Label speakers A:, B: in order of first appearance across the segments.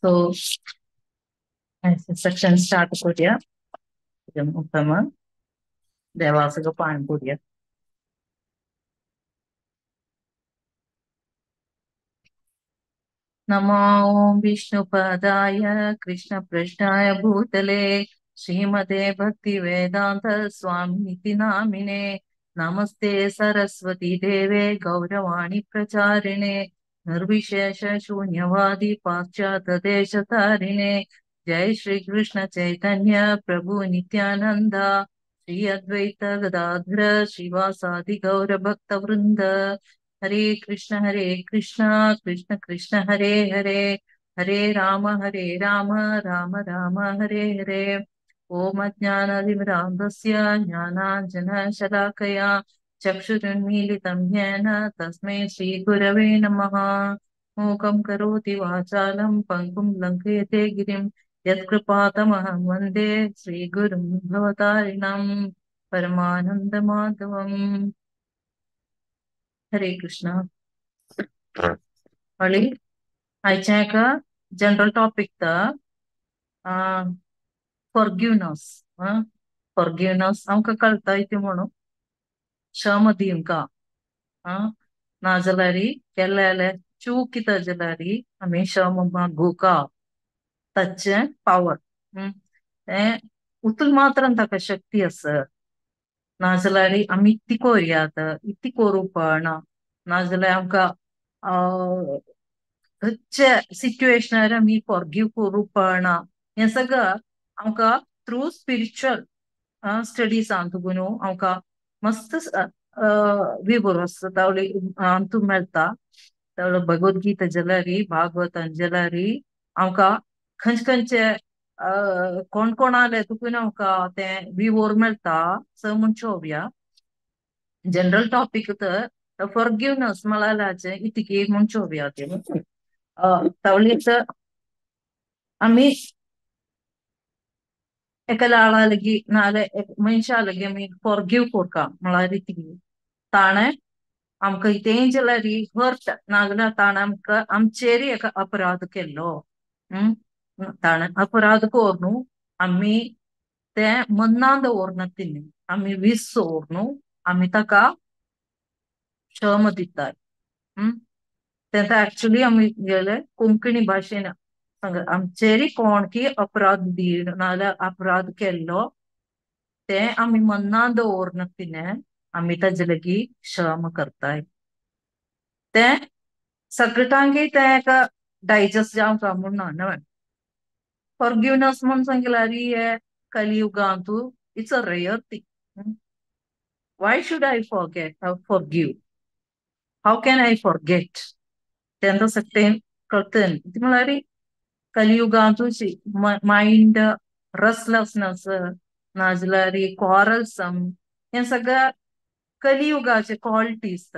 A: So section start करूया. उत्तम देवासक पांय पडया. नमो ओम विष्णुपदाय कृष्ण पृष्ठाय भूतले श्रीमते भक्ति वेदांत स्वामीति नामिने. नमस्ते सरस्वती देवे गौरवाणी प्रचारिणे निर्विशेष शून्यवादी पाश्चात्य देशतारिणे. जय श्री कृष्ण चैतन्य प्रभु नित्यानंद श्री अद्वैत गदाधर श्रीवासादि गौर भक्त वृंद. हरे कृष्ण कृष्ण कृष्ण हरे हरे, हरे राम राम राम हरे हरे. ओम अज्ञानतिमिरान्धस्य ज्ञानाञ्जनशलाकया चक्षुरुन्मीलितं येन तस्मै श्रीगुरवे नमः. मूकं करोति वाचालं पङ्गुं लङ्घयते गिरिं यत्कृपातमहं वन्दे श्रीगुरुं भवतारिणं परमानन्दमाधवम्. हरे कृष्ण. हळी आयच्या एका जनरल टॉपिक तर फॉरगिवनस. फॉरगिवनस आमकां कळटा इतलें म्हणून क्षमा दिवंका नाजाल्यार केल्लें जाल्यार चूक कितें जाल्यार आमी क्षमा मागुका. ताचें पावर तें उतूल मात्रान ताका शक्ती आसा. नाजाल्यार आमी इतली कोरयात इतली करूंक पडना. नाजाल्यार आमकां खंयचे सिट्युएशनार आमी फॉरगिव करूंक पडना. हें सगळं आमकां थ्रू स्पिरिच्युअल स्टडीज तुगून आमकां मस्त विवर आसता तावळी अंतू मेळटा. तावळी भगवद्गीता जाल्यार भागवत जाल्यार आमकां खंयचे खंयचे कोण कोणाले तुकून आमकां तें विवोर मेळटा. स म्हूण चोवया जनरल टॉपिक तर फॉरगिवनस म्हळ्यार इतकी म्हूण चोवया तें. तावळी तर आमी एका लाळा लगी नाजाल्यार मनशा लगी आमी फॉरगिव करता म्हळ्यार इतकी ताणें आमकां कितेंय जाल्यार हर्ट नाजाल्यार ताणें आमकां आमचेर एका अपराध केल्लो. ताणें अपराध करून आमी तें मनान दवरना तिणें आमी विसर आमी ताका क्षमा दितात. तें एक्चुली आमी गेले कोंकणी भाशेन आमचेर कोण की अपराध दी नाजाल्यार अपराध केल्लो तें आमी मनान दवरना तिणें आमी ताजे लागीं क्षमा करताय. तें सगळ्यांकय तें एका डायजस्ट जावंक म्हूण ना न्हय. फॉरगिवनस म्हूण सांगल्यार हे कलियुगांतू it's a rare thing. Why should I forget forgive? How can I forget? तेंका सगळें कळटलें. ती म्हळ्यार कलियुगांतू मायंड रेस्टलेसनेस नाजाल्यार क्वॉरल्सम हें सगळं कलियुगाचे क्वॉलिटीज.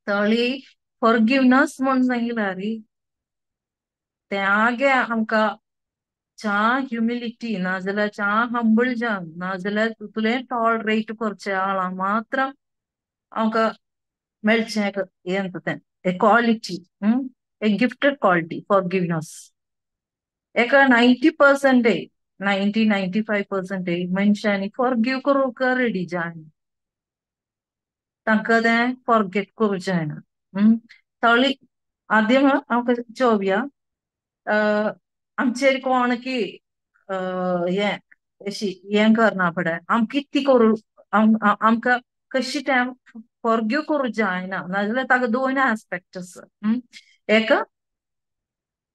A: तळी फॉरगिवनस म्हूण सांगल्यार तें आगे आमकां च्या ह्युमिलिटी नाजाल्यार च्या हंबल जावन नाजाल्यार तुलें टॉलरेट करचें आळा मात्र आमकां मेळचें हें तें a quality, a gifted quality forgiveness. एका 90% 90-95% मनशांनी फॉरगिव करूंक रेडी जायना. तांकां तें फॉरगेट करूंक जायना. तळी आद्यम आमकां चोवया आमचेर कोण की हें अशी हें करना फुडें आमकां कितें करूं आमकां कशी तें फॉरगिव करूंक जायना. नाजाल्यार ताका दोन आस्पेक्ट आसा. एका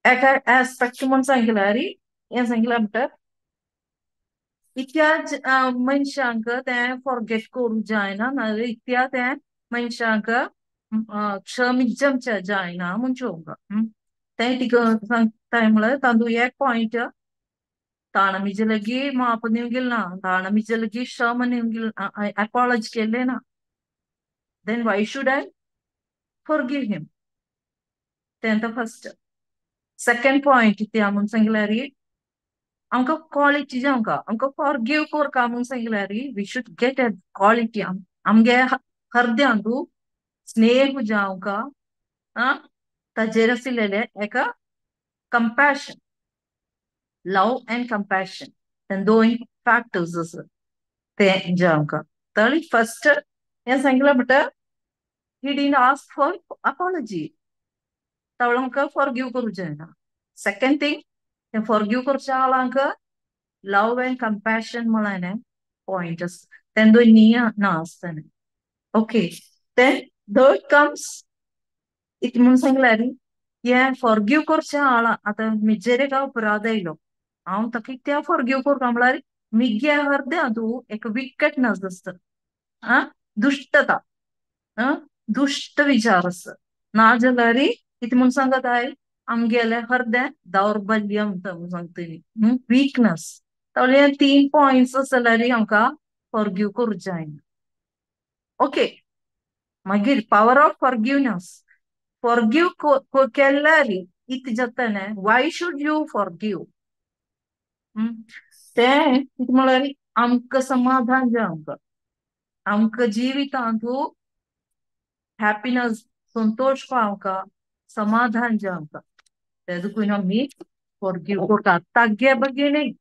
A: एका आस्पेक्ट म्हूण सांगल्यार हें सांगलां म्हणटा इतल्या मनशांक तें फॉरगेट करूंक जायना. नाजाल्यार इतल्या तें मनशांक क्षमिजमचें जायना म्हूण चोवंक. तें तिका सांगता म्हळ्यार तातूंत एक पॉयंट ताणें म्हजे लागीं माप दिवंक ना, ताणें म्हजे लागीं क्षमा दिवंक एपोलॉजी केलें ना, then why should I forgive him? तें तर फर्स्ट. सेकंड पॉयंट कितें म्हूण सांगल्यार आमकां क्वॉलिटी जावंका आमकां फॉरगिव करका म्हूण सांगल्यार we should get a quality. आमगे हृदयांतू स्नेह जावंका ताजेर आशिल्लें एका Compassion, love and compassion हे दोन फॅक्टर्स आसा ते जे आमकां. तरी फर्स्ट हें सांगलां म्हणटा, he didn't ask for apology, तवळ आमकां फॉरगिव करूं जायना. सेकंड थिंग, तें फॉरगिव करच्या आळांक लव अँड कंपॅशन म्हळ्यार पॉयंट आसा, तें दोन ना आसतलें. Okay, then third comes it म्हणून सांगल्यार हें फॉरगिव करच्या आळा आतां मिजेर एक अपराध आयलो, हांव ताका कित्याक फॉरगिव करता म्हळ्यार मिगे हृदयांतू एक विकटनस आसता, आं, दुश्टता, आं, दुश्ट विचार आसता. ना जाल्यार कितें म्हूण सांगत I आमगेलें हृदय दौर्बल्य म्हणटा म्हूण सांगता न्ही, विकनस. हे तीन पॉयंट्स आसा जाल्यार आमकां फॉरगिव करूं जायना. ओके, मागीर पावर ऑफ फॉरगिवनस. फॉरगिव केल्यार कितें जाता न्ही, वाय should you forgive? तें कितें म्हळ्यार आमकां समाधान जाय, आमकां आमकां जिवितांतू हॅपिनस, संतोष पावका, समाधान जाय आमकां. तेदून आमी फॉरगिव करता तागे बगेने.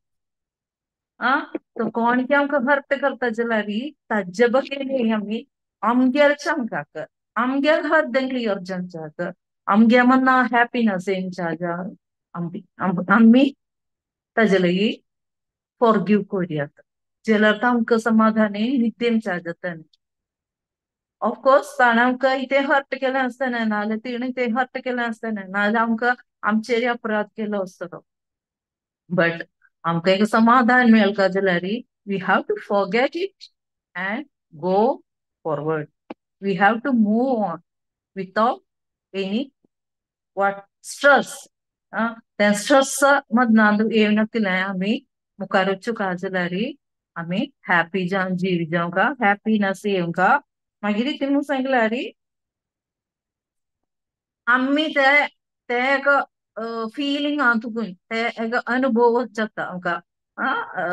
A: आं, तो कोण की आमकां हर्ट करता जाल्यार ताजे बगेने आमी आमगेल शंकाक, आमगेल हृदय क्लियर जावच्याक, आमगे मना हॅपिनस येवच्या आमी ताजे लागीं फॉरगिव करुयात, जाल्यार आमकां समाधान नित्यम जाता. ऑफकोर्स ताणें आमकां इतें हर्ट केलें आसतना, नाजाल्यार तिणें तें हर्ट केलें आसतना, नाजाल्यार आमकां आमचेर अपराध केलो आसतलो, बट आमकां एक समाधान मेळका जाल्यार we have to forget it and go forward. We have to move on without any what stress. तें स्ट्रेस मदनांत येवनातिलें आमी मुखार वचूंक जाल्यार आमी हॅपी जावन जीव जावंक, हॅपीनस येवंक. मागीर कितें म्हूण सांगल्यार आमी ते ते एक फिलिंग आहा तुकून, ते एक अनुभव जाता आमकां.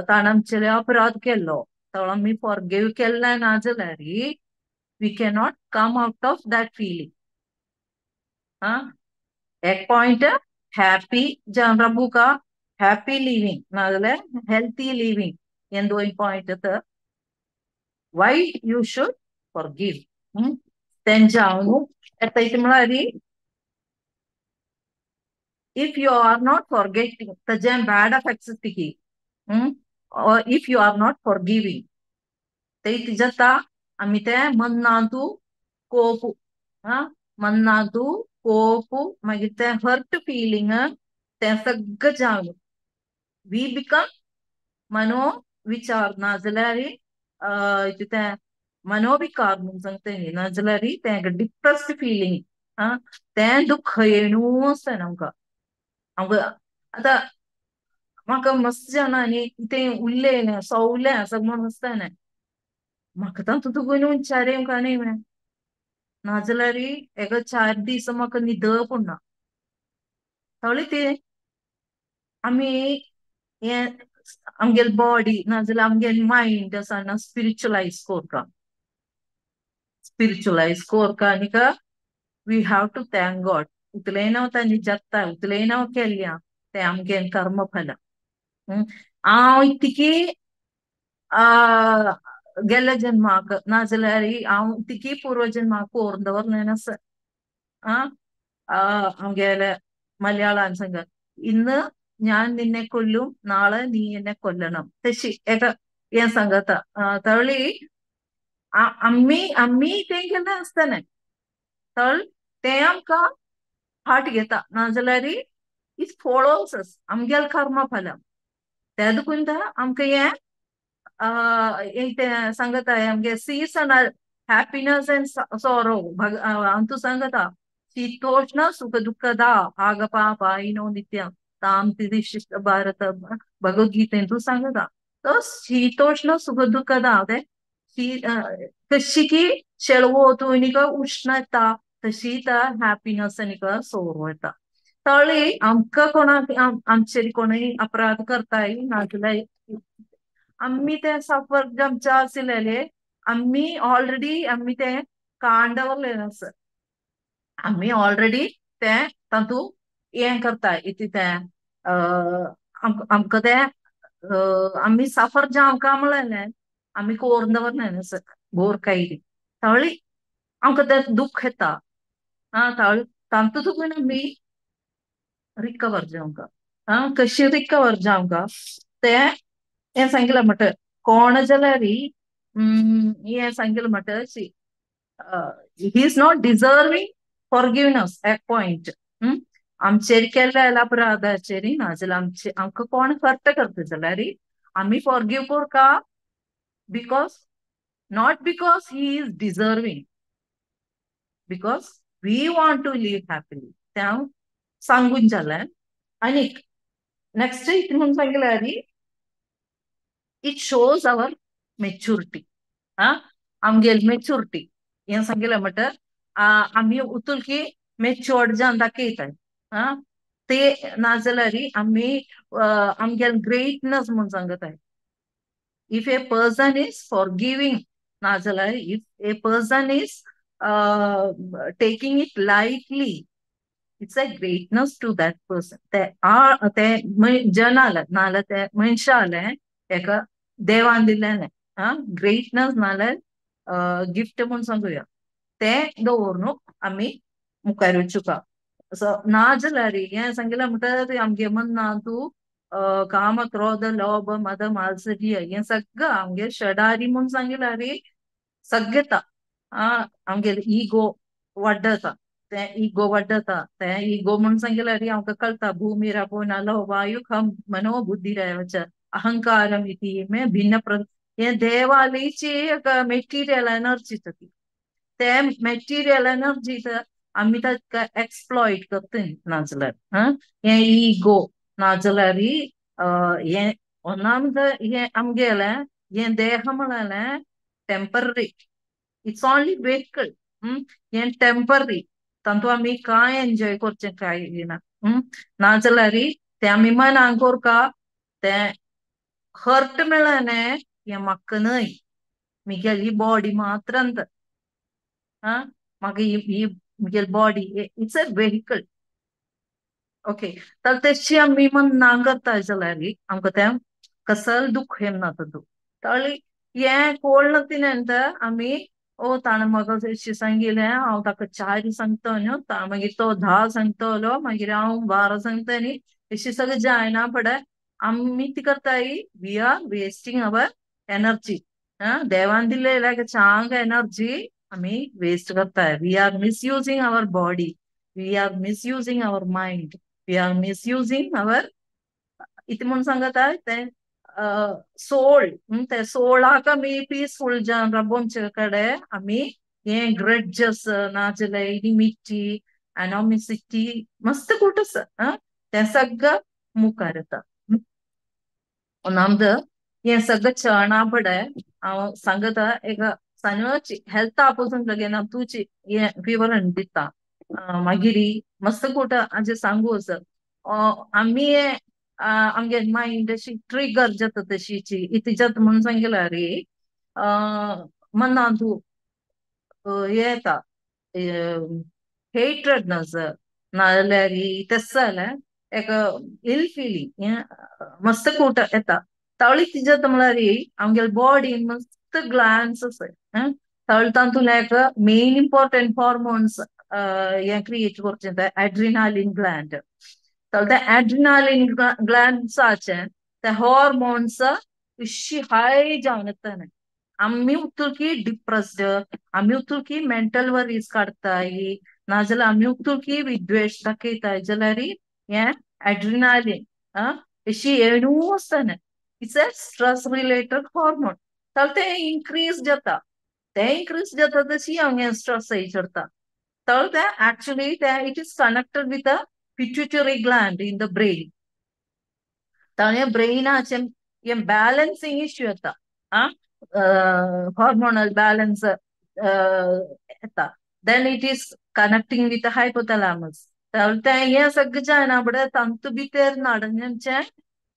A: ताणें आमचेर अपराध केल्लो, तो आमी फॉरगिव केल्लें ना जाल्यार we cannot come out of that feeling. एक पॉयंट हॅपी जावन राबूका, हॅपी लिव्हिंग नाजाल्यार हेल्थी लिव्हिंग, हे दोन पॉयंट तर why you should forgive. तेंच्या हांव येता कितें म्हळ्यार if you are not forgetting ताजे बॅड एफेक्ट्स तिकी, or if you are not forgiving, ते कितें जाता आमी ते मनांतू कोप, मनांतू कोप, मागीर ते हर्ट फिलिंग, ते सगळें जावन we become मनो विचार, नाजाल्यार तें मनोविकार म्हूण सांगता न्ही, नाजाल्यार तें डिप्रेस्ड फिलिंग, तें दुख्ख येणू आसता आमकां. आमकां आतां म्हाका मस्त जाणांनी तें उलयलें सोवलें आसा म्हूण आसता न्ही, म्हाका तातूंत तुगून विचार येवंक न्ही मरे, नाजाल्यार एक 4 दीस म्हाका न्हिदप ना. कळ्ळें ते आमी हें आमगेले बॉडी नाजाल्यार आमगेले मायंड आसा ना स्पिरिच्युअलायज करता, स्पिरिच्युअलायज करता आनीक we have to thank God. उतलें नांव तांणी जाता, उतलें नांव केल्ल्या तें आमगे कर्मफल. हांव इतकी गेल्ल्या जन्माक नाजाल्यार हांव इतकी पूर्व जन्माक कोरून दवरलें आसा. आमगेले मलयाळान सांग, ഇന്ന് ഞാൻ നിന്നെ കൊല്ലും, നാളെ നീ എന്നെ കൊല്ലണം, തശി ഏക हें सांगता. तळी आमी आमी तें केल्लें आसतलें, तळ तें आमकां फाट घेता, नाजाल्यार it follows अस आमगेले कर्म फलम. ते देखून आमकां हें तें सांगता आमगे सीजनल हॅपिनस एंड सोरो. अंतू सांगता शीतोष्ण सुख दुःखदा आगपा पायिनो नित्यं ताम तिदिशिष्ट भारत भगवद्गीतेंतू सांगता. तो शीतोष्ण सुख दुःखदा ते कशी की शेळवो तूं आनीक उश्ण येता तशी हॅपिनस आनीक सोरो येता. तळी आमकां कोणाक आमचेर कोणूय अपराध करताय नाजाल्यार आमी ते सफर आमच्या आशिल्ले आमी ऑलरेडी आमी ते कांडवरले आसा, आमी ऑलरेडी ते तातूंत हें करता इति तें आमकां तें आमी सफर जावंका म्हळें आमी कोरून दवरना बोर कैरी तवळी आमकां तें दुःख येता. तवळी तांतूत आमी रिकवर जावंका. कशी रिकवर जावंका ते हें सांगितलं म्हटलं कोण जाल्यार हें सांगितलं म्हटलं he is not deserving forgiveness एक पॉइंट. आमचेर केल्ल्या अपराधाचेर ना जाल्यार आमचे आमकां कोण हर्ट करता जाल्यार आमी फॉरगिव करता because not because he is deserving, because we want to live happily. तें हांव सांगून जालें. आनी नेक्स्ट कितें म्हणून सांगल्यार it shows our maturity. आमगेली मेच्युरिटी हें सांगलें म्हणटर आमी उतुलकी मेच्युअर्ड जावन दाखयताय. ते नाजाल्यार आमी आमगेले ग्रेटनस म्हूण सांगताय. If a person is forgiving नाजाल्यार if a person is taking it lightly, it's a greatness to that person. ते ते जनाले नाजाल्यार ते मनशाले एका देवान दिल्लें ग्रेटनस नाजाल्यार गिफ्ट म्हूण सांगुया. ते दवरून आमी मुखार वचुका. सो नाजाल्यार हें सांगितलें म्हणटा आमगे मनांत तूं काम क्रोध लोभ मद मात्सर्य हें सगळं आमगे षडारी म्हूण सांगितल्यार सगळें येता. आमगेले इगो वाडटा, तें इगो वाडटा. तें इगो म्हूण सांगितल्यार आमकां कळटा भूमिरपो नलो वायु खम मनो बुद्धिरेव च अहंकारम इति मे भिन्न प्र हें देवालीची एक मेटिरियल एनर्जी ती. ते मेटिरियल एनर्जी आमी ताका एक्सप्लॉयट करता नाजाल्यार. हें इगो नाजाल्यार हें हें आमगेलें हें देह म्हणलें टेम्पररी, it's only vehicle. हें टेम्पररी, तातूंत आमी कांय एन्जॉय करचें कांय ना. नाजाल्यार तें आमी मनान करता तें हर्ट मेळ्ळें हें म्हाका न्हय, म्हगेली बॉडी मात्र. म्हाका ही म्हगेली body it's a vehicle. Okay, तर तशी आमी मनान करता जाल्यार आमकां तें कसल दुख्ख येना तातूंत. तळी हें कोण तिणें आमी ओ ताणें म्हाका अशें सांगिल्लें हांव ताका चार सांगता न्हू, मागीर तो 10 सांगतलो, मागीर हांव 12 सांगता न्ही, अशें सगळें जायना फुडें आमी कितें करताय, we are wasting our energy. देवान दिल्लें चांग एनर्जी आमी वेस्ट करताय. We are misusing our body, we are misusing our mind, we are misusing our इतें म्हूण सांगता तें सोल. ते सोलाक आमी पीसफूल जावन राबोवचे कडेन आमी हें ग्रडजस नाजाल्यार इनिमिटी एनोमिसिटी मस्त कूट आसा तें सगळें मुखार येता. आमदां हें सगळें चणा फुडें हांव सांगता एक सांजची हेल्था पसून लगेन तुजी हें विवरण दिता. मागीर मस्त कूट हाजें सांगू आसा. आमी आमगे मायंड अशी ट्रिगर जाता तशीची इतली जाता म्हणून सांगितल्यार मनांत हें येता हेट्रेडनस नाजाल्यार तशें जाल्यार एक इल फिलींग मस्त कूट येता. तवळी कितें जाता म्हळ्यार आमगेले बॉडीन मस्त ग्लॅन्स आसा. तवळ तातूंत एक मेन इम्पोर्टंट हॉर्मोन्स हें क्रिएट करचें तें एड्रिनालीन ग्लॅन्ड. तर ते एड्रिनालीन ग्लॅन्साचे ते हॉर्मोन्स इतशी हाय जावन येता. आमी उतुलकी डिप्रेस्ड, आमी उतुलकी मेंटल वरीज काडताय, नाजाल्यार आमी उतुलकी विद्वेश दाखयताय जाल्यार हें एड्रिनालीन अशी येणू आसता. It's a stress related hormone. तर तें इन्क्रीज जाता, तें इन्क्रीज जाता तशी हांगा स्ट्रेस चडता. तर तें एक्चुअली तें it is connected with a pituitary gland in the brain. ताणें ब्रेनाचें हें बॅलन्सिंग इश्यू येता, हॉर्मोनल बॅलन्स येता. Then it is connecting with hypothalamus. तें हें सगळें जायना फुडें तातूंत भितर नाडण्याचें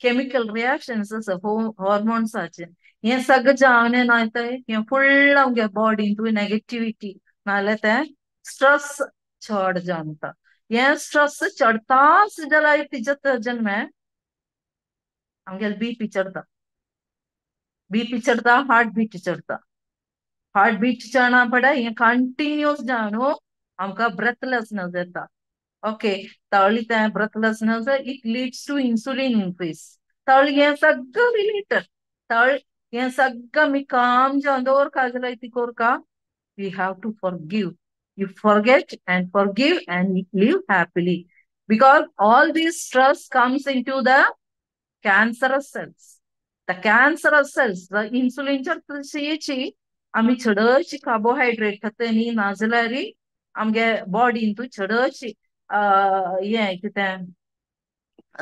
A: केमिकल रिएक्शन्स आसा हॉर्मोन्साचे हें सगळें जावन ना हें फुल्ल आमगे बॉडीन तूं नेगेटिविटी नाजाल्यार तें स्ट्रेस चड जावन वता. हें स्ट्रेस चडताच जाल्यार तिजत जन्मे आमगेले बीपी चडता, बीपी चडता, हार्ट बीट चडता. हार्ट बीट चडना पडे हें कंटिन्यूस जावन आमकां ब्रेथलेसनेस येता. ओके, तळी तें breathlessness it leads to insulin increase. तळी हें सगळं रिलेटेड. तळ हें सगळं आमी काम जावन दवरका जाल्यार ती कोरका we have to forgive. You forget and forgive and live happily, because all this stress comes into the cancerous cells. The cancerous cells, the insulin चडची आमी चडशी कार्बोहायड्रेट खाता न्ही, नाजाल्यार आमगे बॉडीन तूं चडशी हें कितें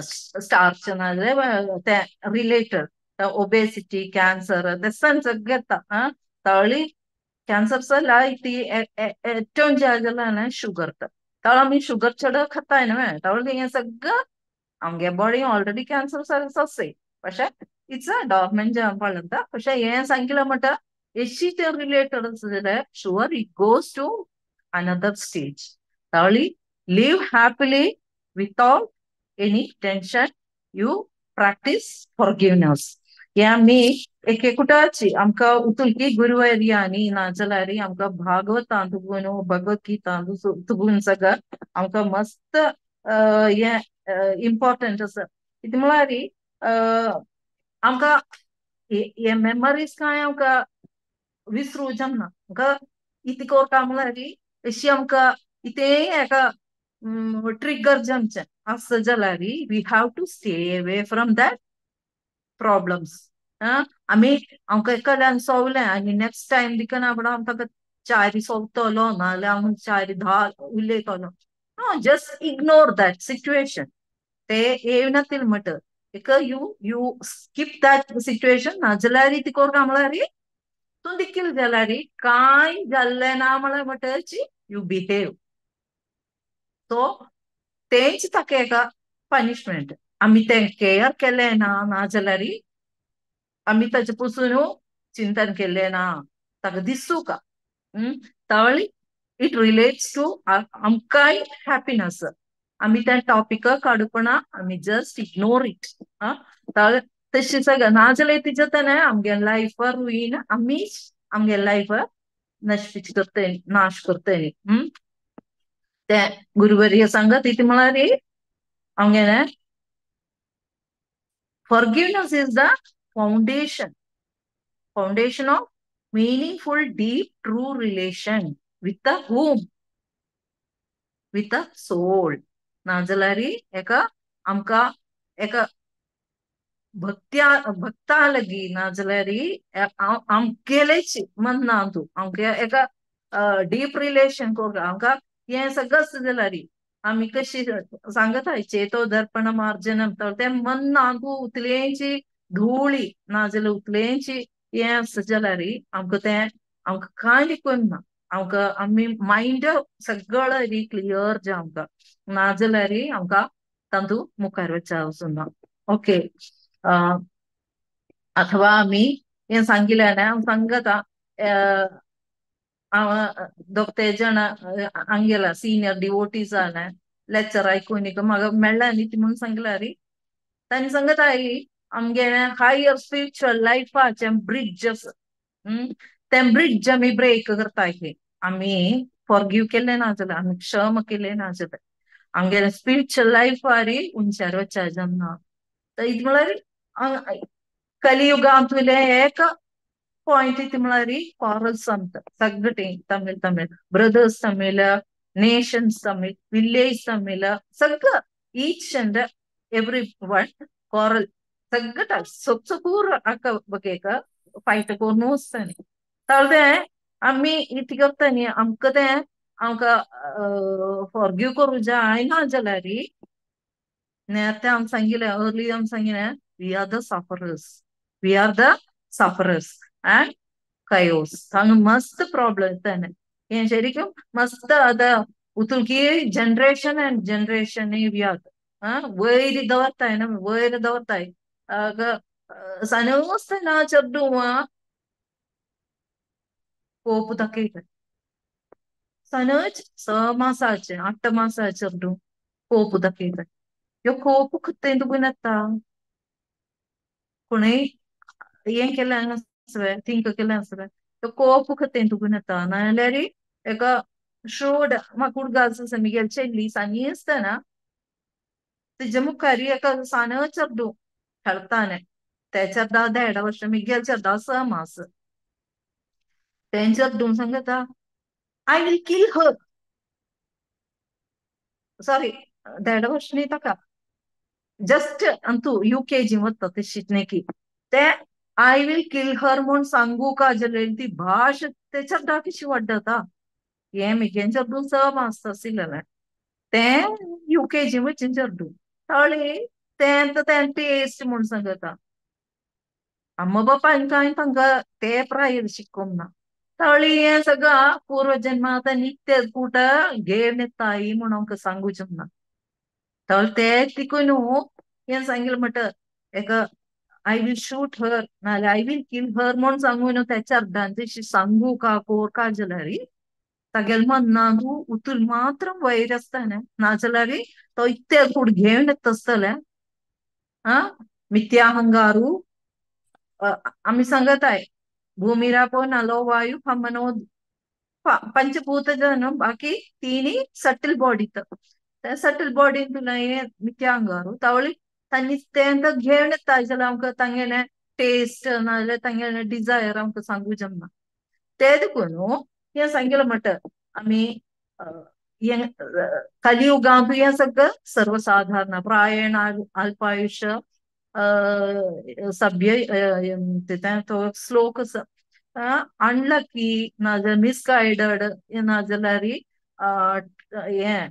A: स्टार्च नाजाल्यार तें रिलेटेड ओबेसिटी, कॅन्सर तें सगळें येता. तळी कॅन्सर सेल ती ഏറ്റവും जाल्यार शुगर. तळ आमी शुगर चड खाताय न्हय, तळ हें सगळं आमगे बॉडी ऑलरेडी कॅन्सर सेल्स आसय, പക്ഷെ it's a dormant जावपाक. പക്ഷെ हें सांगितलं म्हणटा एशी ते रिलेटेड आसा जाल्यार sure it goes to another stage. तळी live happily without any tension. You practice forgiveness. हे आमी एक एकूटाची आमकां उतुलकी गुरुवर्यांनी नाजाल्यार आमकां भागवतांत तुगून भगवत गीतांत तुगून सगळं आमकां मस्त हें इम्पॉर्टंट आसा. कितें म्हळ्यार आमकां हे मेमरीज कांय आमकां विसरूं जमना. आमकां कितें करता म्हळ्यार अशी आमकां कितेंय एका ट्रिगर जमचें आसत जाल्यार we have to stay away from that problems. आमी आमकां एकाद्यान सोवलें आनी नेक्स्ट टायम देखून हांव ताका चारी सोवतलो नाजाल्यार हांव चारी धा उलयतलो. No, just ignore that situation. ते येवना म्हणटा एक you you skip that situation. नाजाल्यार ती करता म्हळ्यार तूं देखील जाल्यार कांय जाल्लें ना म्हळ्यार म्हणटची you behave. सो तेंच ताका एका पनिशमेंट. आमी तें केअर केलें ना, नाजाल्यार आमी ताचे पसून चिंतन केलें ना, ताका दिसूका. तळी it relates to आमकांय हॅपिनस. आमी त्या टॉपिक काडपना, आमी जस्ट इग्नोर it. तशें सगळें नाजाल्यार तिजें तेन्ना आमगे लायफ रुईन, आमीच आमगे लायफ नष्ट करतली, नाश करतली. ते गुरुवर्य सांगत ती म्हळ्यार आमगे forgiveness is the foundation, foundation of meaningful, deep, true relation with the whom? With the soul. नाजाल्यार एका आमकां एका भक्त्या भक्ता लगी नाजाल्यार आमगेलेच मन्ना तूं आमगे एका डीप रिलेशन करूं आमकां हें सगळं आसता जाल्यार आमी कशी सांगत चेतो दर्पण मार्जनम तें मन्ना तूं उतलेंची धुळी नाजाल्यार उतलेंची हें आसता जाल्यार आमकां तें आमकां कांय देखून ना. आमकां आमी मायंड सगळो क्लियर जाय आमकां, नाजाल्यार आमकां तातूंत मुखार वचचें वचूना. ओके, अथवा आमी हें सांगिल्लें हांव सांगता हांव दोग ते जाण आमगेल्या सिनियर डिवोटीज आहा लेक्चर आयकून म्हाका मेळ्ळें न्ही ती म्हणून सांगल्यार तांणी सांगता आमगे हायर स्पिरिच्युअल लायफाचें ब्रिज आसा, तें ब्रिज आमी ब्रेक करता. आमी फॉरगिव केलें ना जाल्यार, आमी क्षम केलें ना जाल्यार आमगे स्पिरिच्युअल लायफार उंचार वचचें जमना. तर it म्हळ्यार कलियुगांतुलें एक पॉयंट ती म्हळ्यार क्वारल्स आमकां सगळे Tamil Tamil brothers Tamil, nations Tamil, village Tamil, सगळं each and every one quarrel सगळं सोपसपूर अక్క बकेक फायट करून वचतानी. तर आमी कितें करता न्ही, आमकां तें आमकां फॉरगिव करूं जायना जाल्यार नेते आमी सांगिल्लें अर्ली आमी सांगिल्लें we are the sufferers, we are the sufferers and chaos. हांगा मस्त प्रॉब्लम येता हें शरिക്കും मस्त आतां उतुलकी generation and generation we are वयर दवरताय न्हू, वयर दवरताय सनूस्तना चेडूं कोप दाखयता, सनच 6 मासाचे 8 मासाचे चेडूं कोप दाखयता. ह्यो कोप खंय तुगून येता? कोणूय हें केलें आसलें, थिंक केलें आसलें, तो कोप खंय तुगून येता? नाजाल्यार एका श्रूड म्हाका उडगास आसा मिगेल चेडली सानी आसतना तिजे मुखार एका सान चेडूं खेळतालें. ते चेडा 1.5 वर्स, मिगेल चेडा 6 मास. तें चेडूं सांगता I will kill her. Sorry, 1.5 वर्स न्ही ताका, जस्ट अंतू UKG वता तशीच न्ही की ते I will kill her म्हूण सांगू का जाल्यार ती भाश ते चेडा कशी वाडटा. हें मिगेल चेडूं 6 मास आशिल्लें, तें UKG वचून चेडूं ताळी तें तें टेस्ट म्हूण सांगता. अम्मा बापायन कांय तांकां ते प्रायेर शिकोवंक ना. ताळी हें सगळं पूर्वजन्मांत नित्य कूट घेवन येताय म्हूण आमकां सांगूचें ना. ताळी ते तिकून हें सांगिल्लें म्हणटा एका I will shoot her नाजाल्यार I will kill her म्हूण सांगून त्या चेड्डान तशी सांगू का कोरका जाल्यार तागेले मनांत उतून मात्र वयर आसतालें, नाजाल्यार तो इतले कूड घेवन येता आसतलें. आं मिथ्याहंगारू आमी सांगताय भूमिरापो नलो वायु फमनो पंचभूत जन बाकी तिनी सटल बॉडी. ते सटल बॉडीन तुला हें मिथ्याहंगारू तावळी तांणी तें घेवन येता जाल्यार आमकां तांगेलें टेस्ट नाजाल्यार तांगेलें डिजायर आमकां सांगू जमना. ते देखून हें सांगिल्लें म्हणटा आमी हें कलियुगांत हें सगळें सर्वसाधारण प्रायेण अल्पायुष्य सभ्य तो श्लोक आसा. अनलकी नाजाल्यार मिसगायडड नाजाल्यार हें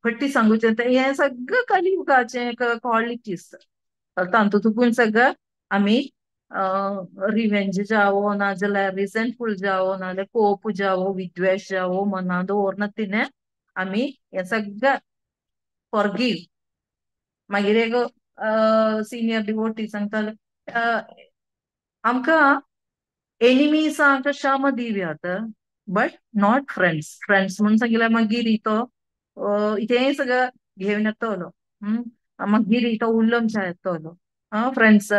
A: फटी सांगूचें हें सगळें कलियुगाचें क्वॉलिटीज. तातूंत तुकून सगळें आमी रिवेंज जावो नाजाल्यार रिसेंटफूल जावो नाजाल्यार कोप जावो विद्वेश जावो मनांत दवरना तिणें आमी हें सगळें फॉरगीव. मागीर एक सिनियर डिवोटी सांगताले आमकां एनिमीसांक क्षमा दिव्यात बट not friends. Friends म्हूण सांगिल्ल्यार मागीर तो इतेंय सगळें घेवन येतलो, मागीर तो उल्लम येतलो. फ्रेंड्स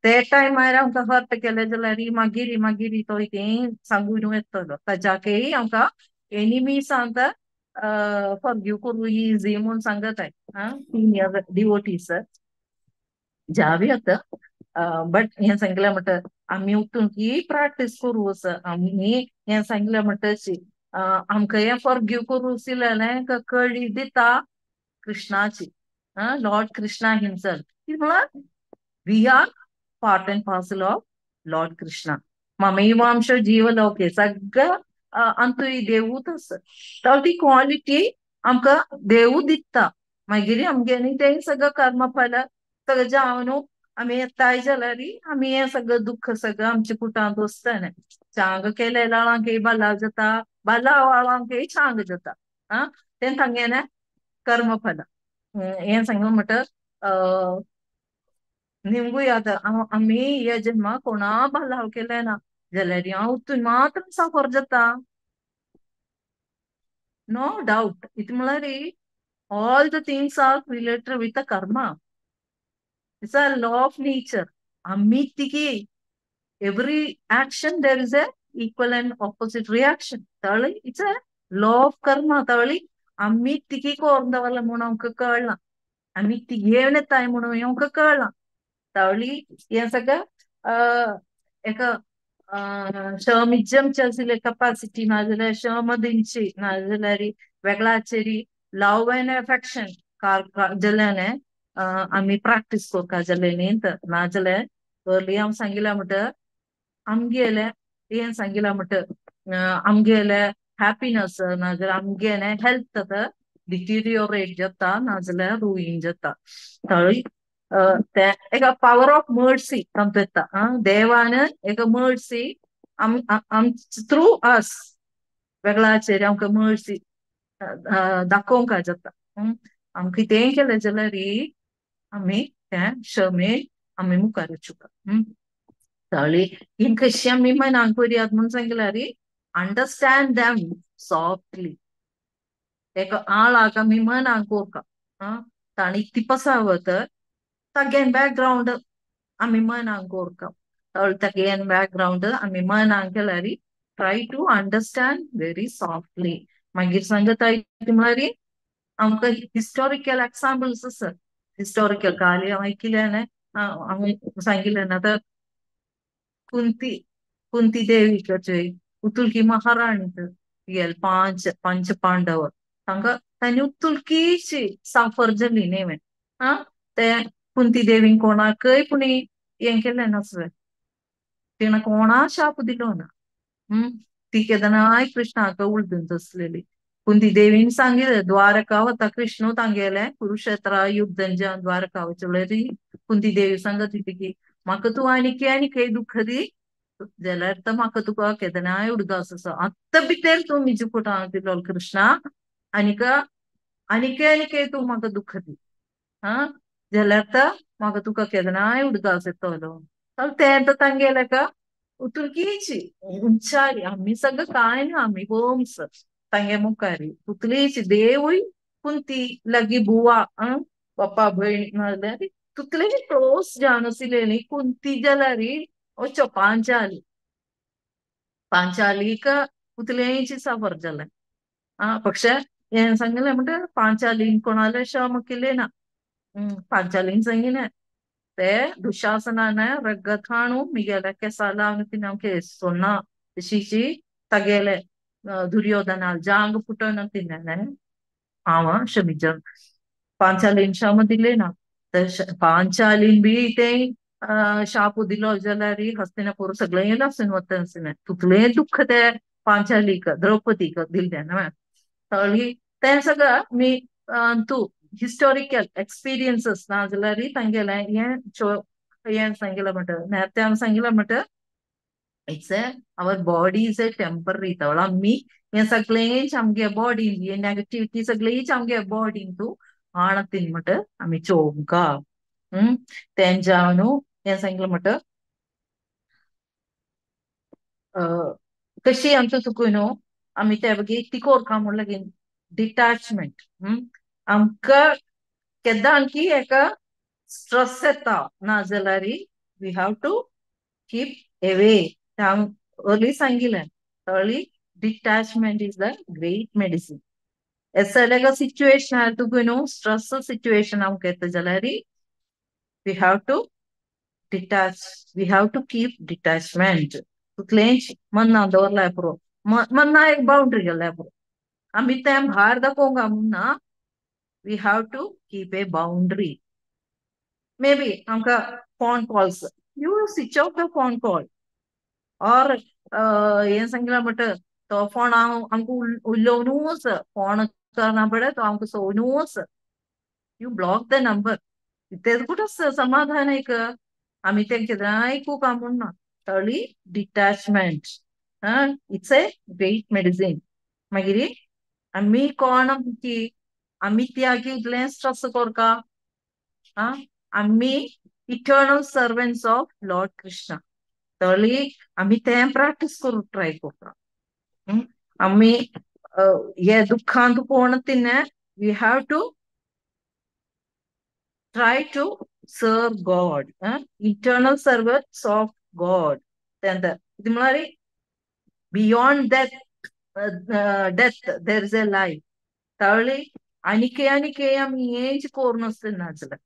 A: ते टायमार आमकां हर्ट केलें जाल्यार मागीर मागीर तो इतेंय सांगून येतलो. ताच्याकय आमकां एनिमीसांक फॉरगीव करूं इजी म्हूण सांगताय सिनियर डिवोटीस जाव्यात. बट हें सांगलें म्हणटा आमी उठून की प्रॅक्टीस करूं आसा. आमी हें सांगलें म्हणटा आमकां हें फॉरगीव करूं आशिल्लें कळी दिता कृष्णाची, लॉर्ड कृष्णा हिमसेल्फ. कितें म्हळ्यार we are part and parcel of Lord Krishna. ममैवांश जीवलोके सगळं अंतूय देवूच आसा. तर ती क्वॉलिटी आमकां देवू दिता. मागीर आमगे न्ही तें सगळं कर्मफल सगळें जावन आमी येताय जाल्यार आमी हें सगळें दुख्ख सगळें आमच्या कुटांत वचतलें. चांग केलें जाणांकय बाला जाता, बाला वाळांकय चांग जाता. आं तें तांगेलें कर्मफल. हें सांगलें म्हणटा निमगुयात आमी ह्या जन्माक कोणा बालाव केलें ना जाल्यार हांव उतून मात्र साफर जाता. नो डावट. इतलें म्हळ्यार all the things are related with the karma. It's a law of nature. आमी तिकी every action there is a equal and opposite reaction. तावळी it's a law of karma. तावळी आमी तिकी कोरंदवला म्हूण आमकां कळ्ळां, आमी ती घेवन येताय म्हणून आमकां कळ्ळां. तावळी हें सगळें एका शमिज्जमची आशिल्ली कपॅसिटी नाजाल्यार शम दिवची नाजाल्यार वेगळाचेरी लव एंड एफेक्शन जाल्यार आमी प्रॅक्टीस करपा जालें न्ही. नाजाल्यार अर्ली हांव सांगिलां म्हणटा आमगेलें हें सांगिलां म्हणटा आमगेलें हॅपिनस नाजाल्यार आमगेलें हेल्थ डिटिरियोरेट जाता नाजाल्यार रुईन जाता. थंय ते एका पावर ऑफ मर्सी तांतूं येता. देवान एका मर्सी आम थ्रू अस वेगळाचेर आमकां मर्सी दाखोवंक जाता. आमकां कितेंय केलें जाल्यार आमी तें क्षमेन आमी मुखार वचूंक. तावळी ही कशी आमी मनाक करयात म्हूण सांगल्यार अंडरस्टँड दॅम softly. एका आळाक आमी मनाक कोरका ताणी तिपसावत तागेन बॅकग्रावंड आमी मनाक कोरका तागेन बॅकग्रावंड आमी मनाक केल्यार try to understand very softly. मागीर सांगता म्हळ्यार आमकां हिस्टॉरिकल एक्साम्पल्स आसा. हिस्टॉरिकल काली हांव आयकिलें हांवें सांगिल्लें आतां कुंती कुंती देवी करचे उतुलकी महाराणी गेल पांच पंच पांडव तांकां तांणी उतुलकीशी साफर जाली न्ही आं ते कुंती देवीन कोणाकय पुणी हें केलें नासलें, तिणें कोणा शाप दिलो ना. ती केदनाय कृष्णाक उलदून आसलेली. कुंती देवीन सांगिल्लें द्वारका वता कृष्ण तांगेलें कुरुक्षेत्रा युद्ध द्वारका वचलेरी कुंती देवी सांगत होती की म्हाका तूं आनीक आनी खंय दुख्ख दी जाल्यार तर म्हाका तुका केदनाय उडगास आसा, आत्तां भितर तूं म्हजे पोटांत दिलो कृष्णा आनीक आनीक आनीक तूं म्हाका दुख्ख दी आं जाल्यार तर म्हाका तुका केदनाय उडगास येतलो. तें तर तांगेलें का उतुलकीची उंचारी आमी सगळं काय ना आमी वर्म्स तांगे मुखारी तुतलीची देवूय कुंती लागी बुवा बाप्पा भयण नाजाल्यार तुतले क्लोज जावन आशिल्ली कुंती जाल्यार वचो पांचाली पांचालीक उतलेंची सफर जालें. आं पक्षे हें सांगलें म्हणटा पांचालीन कोणाले शम केलें ना, पांचालीन सांगिलें ते दुशासनान रगत हाणू मिगेले केसा लावन तिणें केस सोन्ना तशीची तागेले दुर्योधनाल जांग फुटोवन तिणें हांव शमिजन पांचालीन शम दिलें ना. तर पांचालीन बी तें शाप दिलो जाल्यार हस्तिनापूर सगळें लासून वता आसलें, तितलें दुख्ख ते पांचालीक द्रौपदीक दिल्लें न्हय. तळी तें सगळं मी तूं हिस्टॉरिकल एक्सपिरियन्सीस ना जाल्यार तांगेलें हें हें सांगिल्लें म्हणटा नेते हांवें सांगिल्लें म्हणटा it's a our body is a temporary. तवळ आमी हें सगळेंच आमगे बॉडीन हे नेगेटिविटी सगळीच आमगे बॉडीन तूं आणतीन म्हणटा आमी चोवंका. तें जावन हें सांगलें म्हणटा कशी आमचो चुकून न्हू आमी ते बगी तिकोर म्हणल्यार डिटॅचमेंट. आमकां केन्ना आणखी एका स्ट्रेस येता ना जाल्यार we have to keep away. हांव अर्ली सांगिल्लें early detachment is the great medicine. एसलेगा situation तुका न्हू स्ट्रेस सिच्युएशन आमकां येता जाल्यार we have to detach, we have to keep detachment. तुतलेंच मन्ना दवरल्यार पुरो, मन्ना एक बाउंड्री गेल्यार पुरो, आमी तें भायर दाखोवंक ना. We have to keep a boundary. Maybe आमकां phone calls, you switch off the phone call or हें सांगलां म्हणटा तो फोन हांव आमकां उलोवनूच फोन करना पडे तो आमकां सोनूच, you block the number. तें कुठं समाधान एक आमी तें केन्नाय आयकूंक म्हूण ना. तळी detachment it's a great medicine. मागीर आमी कोण की आमी त्यागी इतलें स्ट्रेस कोरका आमी eternal servants of Lord Krishna. तळी आमी तें प्रॅक्टीस करूंक ट्राय करता. आमी हे दुख्खांत पोवन तिणें we have to try to serve God, eternal servants of God. ഇത് म्हळ्यार beyond death, death there is a life. तळी आनीक आनीक आमी हेंच करून नासले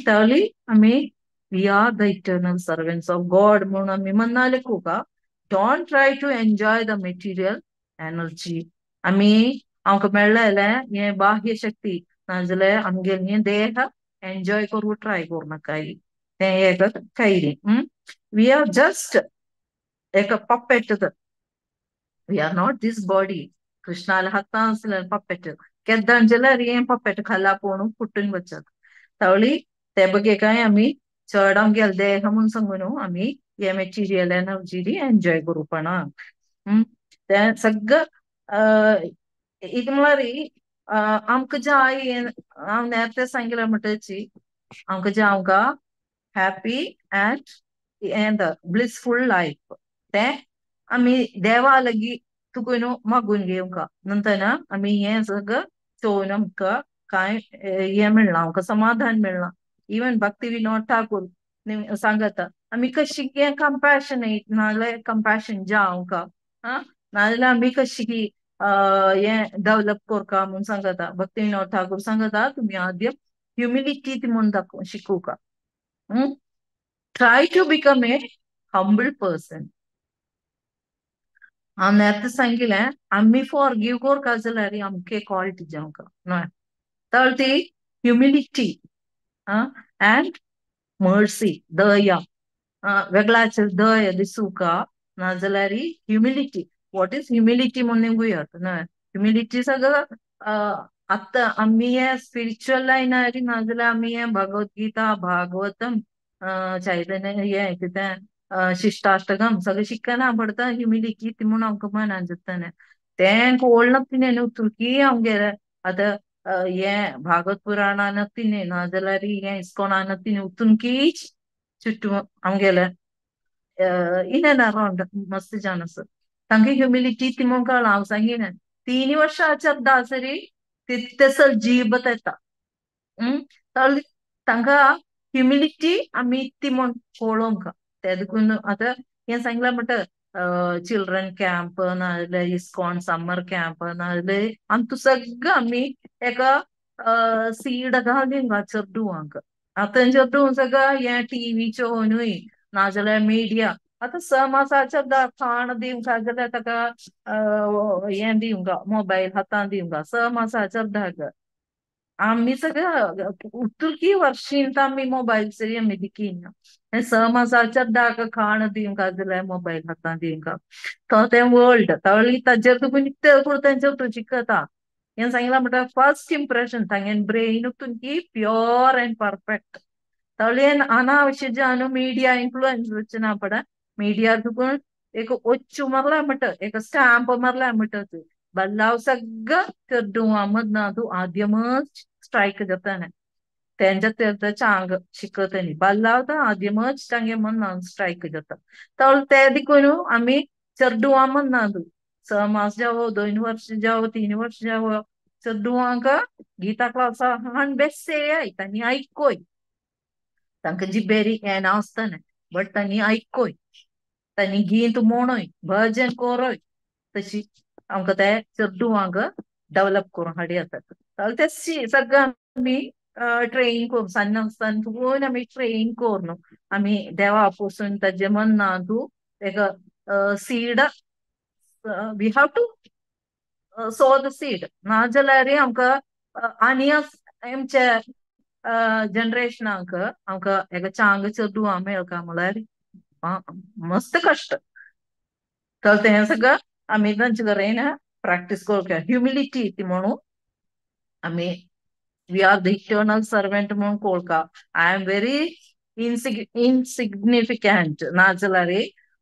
A: तळी आमी we are the eternal servants of God म्हणून आमी म्हणनाले Coca. Don't try to enjoy the material energy. आमी आमकां मेळ्ळें हें बाह्य शक्ती नाजाल्यार आमगेलें हें देह एन्जॉय करूं ट्राय करूं नाकाय, तें एक कैरी. We are just एक puppet, we are not this body. कृष्णाले हातान आसलें पपेट, केद्दां जाल्यार हें पपेट खाला पोवन फुटून वचत. तवळी ते बगे काय आमी चड आमगेले देह म्हूण सांगू न्हू आमी हे मेटिरियल एनर्जी एन्जॉय करूपणा. तें सगळं एक म्हळ्यार आमकां जाय हांव नेते सांगिल्लें म्हणटची आमकां जें आमकां हॅपी अँड ब्लिसफूल लायफ तें आमी देवा लागीं तुकून मागून घेवंका. नंतर आमी हें सगळं चोवन आमकां कांय हें मेळना, आमकां समाधान मेळना. इवन भक्ती विनोद ठाकूर सांगता आमी कशी कंपॅशनेट नाजाल्यार कंपॅशन जावंका, नाजाल्यार आमी कशी हें डेव्हलप करका म्हूण सांगता. भक्ती विनोद ठाकूर सांगता तुमी आद्य ह्युमिलिटी म्हूण दाखोव शिकोवका. Try to become a humble person. हांव आतां सांगिलें आमी फॉरगिव करका जाल्यार आमगे क्वॉलिटी जावंका न्हय. तर ती ह्युमिलिटी अँड मर्सी, दया, वेगळाचेर दया दिसूका, नाजाल्यार ह्युमिलिटी. What is humility म्हूण निघूयात न्हय. ह्युमिलिटी सगळं आतां आमी हे स्पिरिच्युअल लायनार नाजाल्यार आमी हे भगवद्गीता, भागवतम, चैतन्य हें कितें शिष्टाष्टकम सगळें शिकना पडटा. ह्युमिलिटी ती म्हूण आमकां मनान जाता तें कोण तिणें उतुकी आमगेलें आतां हें भागवत पुराणान तिणें नाजाल्यार हें इस्कॉनान तिणें उतुनकीच चुट्टू आमगेलें इन अँड अराउंड मस्त जाण आसा. तांकां ह्युमिलिटी ती म्हूण कळना. हांव सांगिना 3 वर्सां दासरी तितकेसर जीबत येता. तांकां ह्युमिलिटी आमी ती म्हूण पळोवंक ते देखून आतां हें सांगलां म्हणटा चिल्ड्रन कॅम्प नाजाल्यार इस्कॉन समर कॅम्प नाजाल्यार आमकां सगळं आमी एका सीड घालून चेडवांक. आतां चेडूं सगळं हें टीव्ही चोवनूय नाजाल्यार मिडिया. आतां 6 मासाच्या खाण दिवंक जाल्यार ताका हें दिवंक मोबायल हातान दिवंक 6 मासाच्या धाग आमी सगळं उतुरकी वर्षींत आमी मोबायल सरी आमी दिकीना. 6 मासाच्या धाग खाण दिवंक जाल्यार मोबायल हातान दिवंक तो तें वर्ल्ड तळी ताजेर तुका नित्य तेंचेर तूं शिकता. हें सांगलां म्हणटा फर्स्ट इम्प्रेशन तांगे ब्रेन तुमकी प्योर अँड परफेक्ट. तळयेन अनावश्य जावन मिडिया इन्फ्लुएन्स वचना पडा. मिडिया तुका एक ओच्चू मारला म्हणटा, एक स्टॅम्प मारला म्हणटा, बदलाव सगळं चेडवां मदना तूं आद्यमच स्ट्रायक जाता. तेंच्या ते चांग शिकतनी बदलाव तर आद्यमच तांगे मनान स्ट्रायक जाता. तर ते देखून आमी चेडवां मदना तूं 6 मास जावो, 2 वर्ष जावो, 3 वर्ष जावो, चेडवांक गीता क्लासा हाण बेस्से तांणी आयकोय. तांकां जिबेरी येना आसतना बट तांणी आयकोय, तांणी गीत म्हणोय, भजन करोय, तशी आमकां ते चेडवांक डेव्हलप करून हाडया. ते सगळं आमी ट्रेन करून सान्न आसतना तुकून आमी ट्रेन करून आमी देवा पसून ताजे मनान तूं एक seed, we have to sow the seed. नाजाल्यार आमकां आनी आमच्या जनरेशनाक आमकां एका चांग चेडवां मेळका म्हळ्यार मस्त कश्ट. तर तें सगळं आमी तांचे कडेन प्रॅक्टीस करया. ह्युमिलिटी ती म्हणून आमी we are the eternal servant म्हणून कोळका. I am very insignificant नाजाल्यार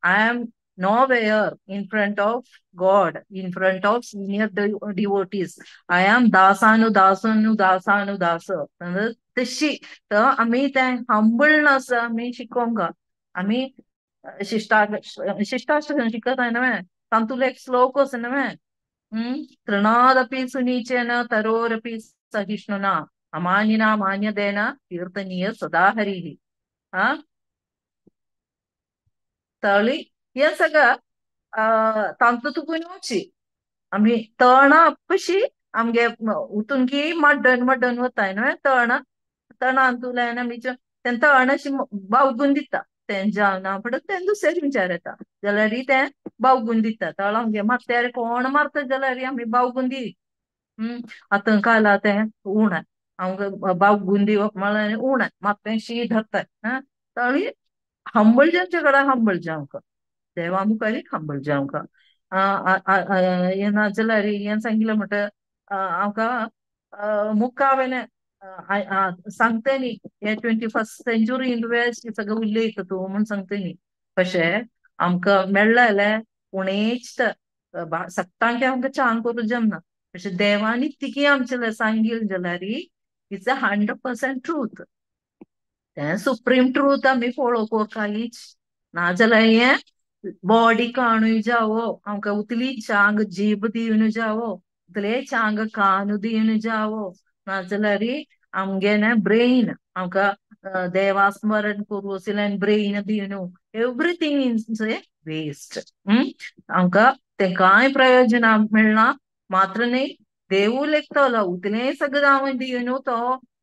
A: I am nowhere in front of God, in front of senior devotees. I am dasanu dasanu dasanu dasa. तशी तर आमी तें हंबलनेस आमी शिकोवंक. आमी शिष्टाष्टकम शिकत न्हय, तातूंतलो एक श्लोक आसा न्हय, तृणादपि सुनीचेन तरोरपि सहिष्णुना अमानिना मान्यदेन कीर्तनीय सदा हरिः. हा तळी हें सगळं तांतूं तुकून आमी तणा पशी आमगे उतून की मड्डन मड्डन वताय न्हय, तणा तणांतुल्यान आमी तें तण अशी बावगून दिता. तें जावना पडत तें दुसरे विचार येता जाल्यार तें बावगून दिता. तळ आमगे मारत्यार कोण मारता जाल्यार आमी बावगून दी. आतां काला तें उणें आमकां बावगून दिवप म्हळ्यार उणें मात तें शी धरताय. तळी हंबल जावचे कडेन हंबल जावंक देवा मुखार हंबल जावंक. हें नाजाल्यार हें सांगिल्लें म्हणटा आमकां मुखावेलें सांगते न्ही हे 21st century सगळें उलयता तूं म्हूण सांगता न्ही. कशें आमकां मेळ्ळें जाल्यार उणेच सगळ्यांक आमकां चांग करूं जमना. अशें देवानी तिकी आमचें सांगिल्लें जाल्यार it's a 100% truth. तें सुप्रीम ट्रूथ आमी फॉलो करपाक नाजाल्यार हें बॉडी काणूय जावो, आमकां उतली चांग जीब दिवन जावो, उतले चांग कानू दिवन जावो, नाजाल्यार आमगेले ब्रेन आमकां देवास्मरण करूं आशिल्ल्यान ब्रेन दिवन एवरीथींग is a waste. आमकां तें कांय प्रयोजन मेळना. मात्र न्ही देवू लेखतलो उतलें सगळें हांव दिवन तो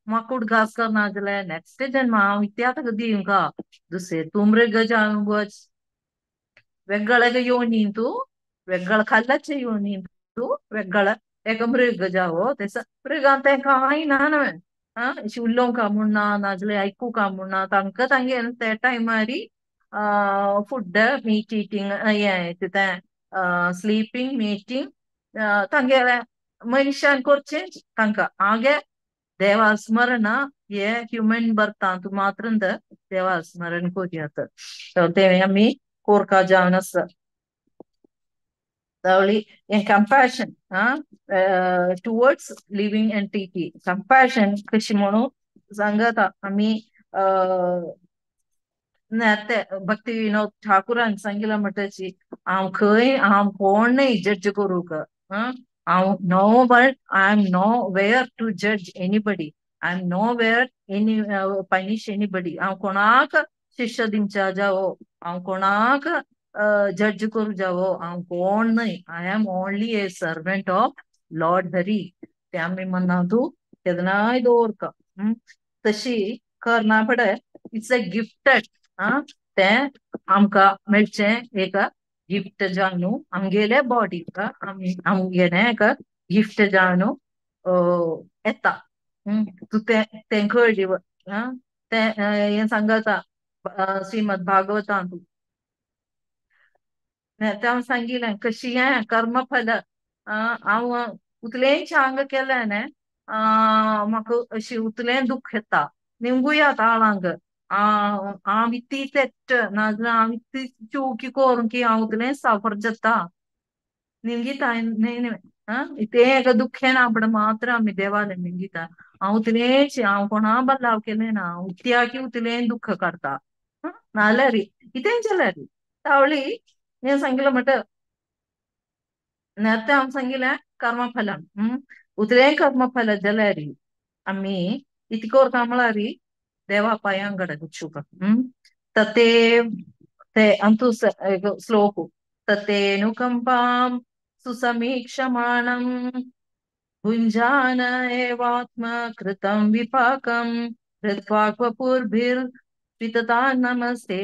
A: म्हाका उडगास करना जाल्यार नेक्स्ट जन्म हांव इत्याक दिवंका दुसरे तूं मृग जावंक वच, वेगळ्या योनींतू वेगळा खाल्लाचे योनींतू वेगळा एक मृग जावो. तें मृगान तें कांय ना न्हय, अशें उलोवंक म्हूण ना, नाजाल्यार आयकूंक म्हूण ना, तांकां तांगे ते टायमारी फूड मीट इटींग हें तें स्लीपींग मीटिंग तांगेले मनशान करचें तांकां आगे देवास्मरण हे ह्युमन बर्थांत मात्र देवास्मरण करुयात. तें आमी कोरका जावन आसा. तावळी हें compassion towards living entity, compassion कशी म्हणून सांगता आमी. ते भक्ती विनोद ठाकुरान सांगिलां म्हणटाची हांव खंय हांव कोण न्हय जज करूंक, हांव no one, I am nowhere to जज anybody, I am nowhere any punish anybody. हांव कोणाक शिक्षा दिवच्या जावो, हांव कोणाक जज करूं जावो, हांव कोण न्हय, I am only a servant of lord Hari. ते आमी मनांत केन्नाय दवरता. तशी करना पडे, it's a gifted. तें आमकां मेळचें एक गिफ्ट जावन आमगेले बॉडीक आमगेलें एक गिफ्ट जावन येता. तूं तें तें कळ्ळी तें हें सांगता श्रीमद भागवतांत. तें हांव सांगिलें कशी हें कर्मफल हांव उतलें चांग केलें न्ही म्हाका अशी उतलें दुख्ख येता निमगुया ताळांक हांव इतली तेट नाजाल्यार हांव इतली चुकी करूं की हांव उतलें सफर जाता निमगिता न्हय न्हय तें एक दुख्खें ना पण मात्र आमी देवालें निमगिता हांव उतलेंच हांव कोणा बदलाव केलें ना, हांव इत्याकी उतलें दुख्ख काडटा नाल्यार कितेंय जाल्यार. तावळी हें सांगिलें म्हणटा नेते हांव सांगिलें कर्मफलम उतलें कर्मफल जाल्यार आमी इतकें करता म्हळ्यार देवा पांयांकडेन वचूंक. तते ते अंतू एक श्लोक ततेनुकंपां सुसमीक्षमाणं भुञ्जान एवात्म कृतं विपाकं हृत्वाक्वपुर्भिर्वितता नमस्ते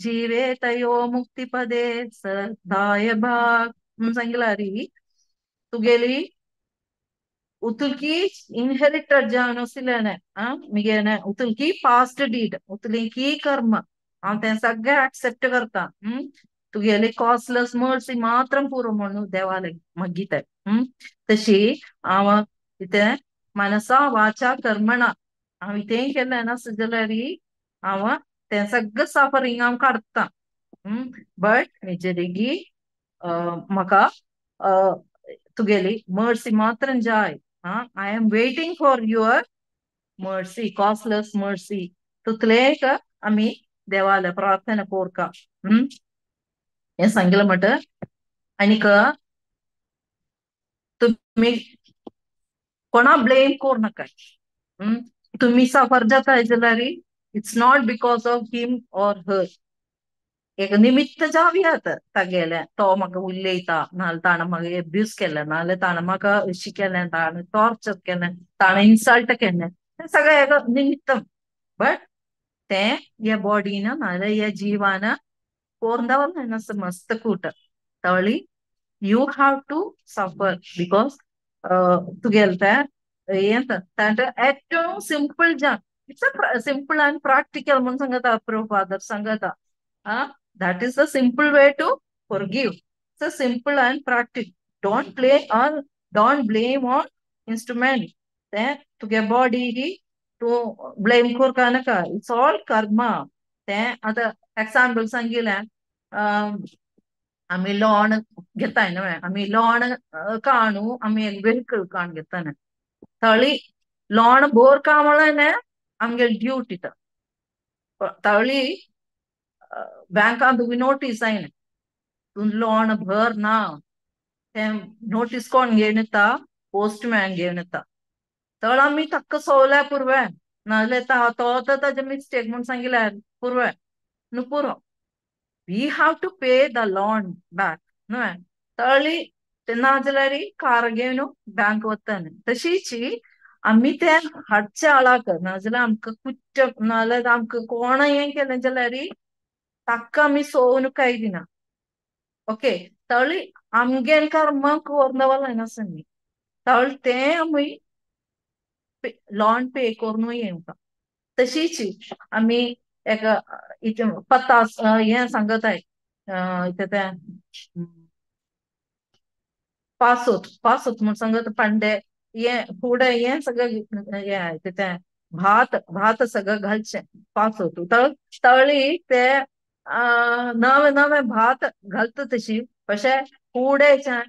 A: जीवेतयो मुक्तिपदे सदाय भाग. सांगिलां री तुगेली उतुलकी इनहेरिटेड जावन आशिल्लें मिगेलें उतुलकी पास्ट डीड उतुलकी कर्म हांव तें सगळें एक्सेप्ट करता. तुगेली कॉस्टलेस मर्सी मात्र पुरो म्हणून देवाले मागीता. तशी हांव कितें मनसा वाचा कर्मणा हांव कितेंय केलें नासत जाल्यार हांव तें सगळें सफरींग हांव काडटा. बट म्हजे म्हाका तुगेली मर्सी मात्र जाय. I am waiting for your mercy, causeless mercy. तुतलेक आमी देवाले प्रार्थना कोरका. हें सांगिलें म्हणटा. आनीक तुमी कोणा ब्लेम करूं नाका. तुमी सफर जाता जाल्यार it's not because of him or her. एक निमित्त जावयात तागेलें, तो म्हाका उलयता नाजाल्यार ताणें म्हाका एब्यूज केलें, नाजाल्यार ताणें म्हाका अशें केलें, ताणें टॉर्चर केलें, ताणें इन्सल्ट केलें, तें सगळें एक निमित्तम. बट तें ह्या बॉडीन नाजाल्यार ह्या जिवान कोरून दवरलें मस्त कूट. तवळी you have to suffer because तुगेलें तें हें तांचे ഏറ്റവും सिंपल जावन it's a simple and practical म्हणून सांगता प्रभुपादर सांगता. That is the simple way to forgive. It's a simple and practical. Don't play on, don't blame on instrument. तें तुगे बॉडी ही तूं ब्लेम करपा नाका. It's all karma. तें आतां एग्जाम्पल सांगिलें आमी लोन घेताय न्हय, आमी लोन काणू आमी एक वेहिकल काण घेता न्हय, थळी लोन बोर का म्हळ्यार आमगे ड्युटी. तळी बँकांत तुका नोटीस आयलें तूं लोन भर ना, तें नोटीस कोण घेवन येता, पोस्टमॅन घेवन येता. तळ आमी ताका सोवल्या पुरवें, नाजाल्यार तो तर ताजें मिस्टेक म्हूण सांगिल्यार पुरवें न्हू पुरो. We have to pay the loan back न्हय. तळी नाजाल्यार कार घेवन बँक वताने. तशीच आमी ते हाडचे आळाक, नाजाल्यार आमकां कुट्ट, नाजाल्यार आमकां कोण हें केलें जाल्यार ताका आमी सोवन काय दिना. ओके, तळी आमगेर कर्म कोरनवल नासनी, तळ तें आमी लोन पे करून येवंका. तशीच आमी एक पत्तास हें सांगताय, इतें तें पासोत पासोत म्हूण सांगता, पांडे हें फुडें हें सगळें हें इतें तें भात भात सगळें घालचें पासोत. तळी ते नवें नवें भात घालता तशी, पशे फुडें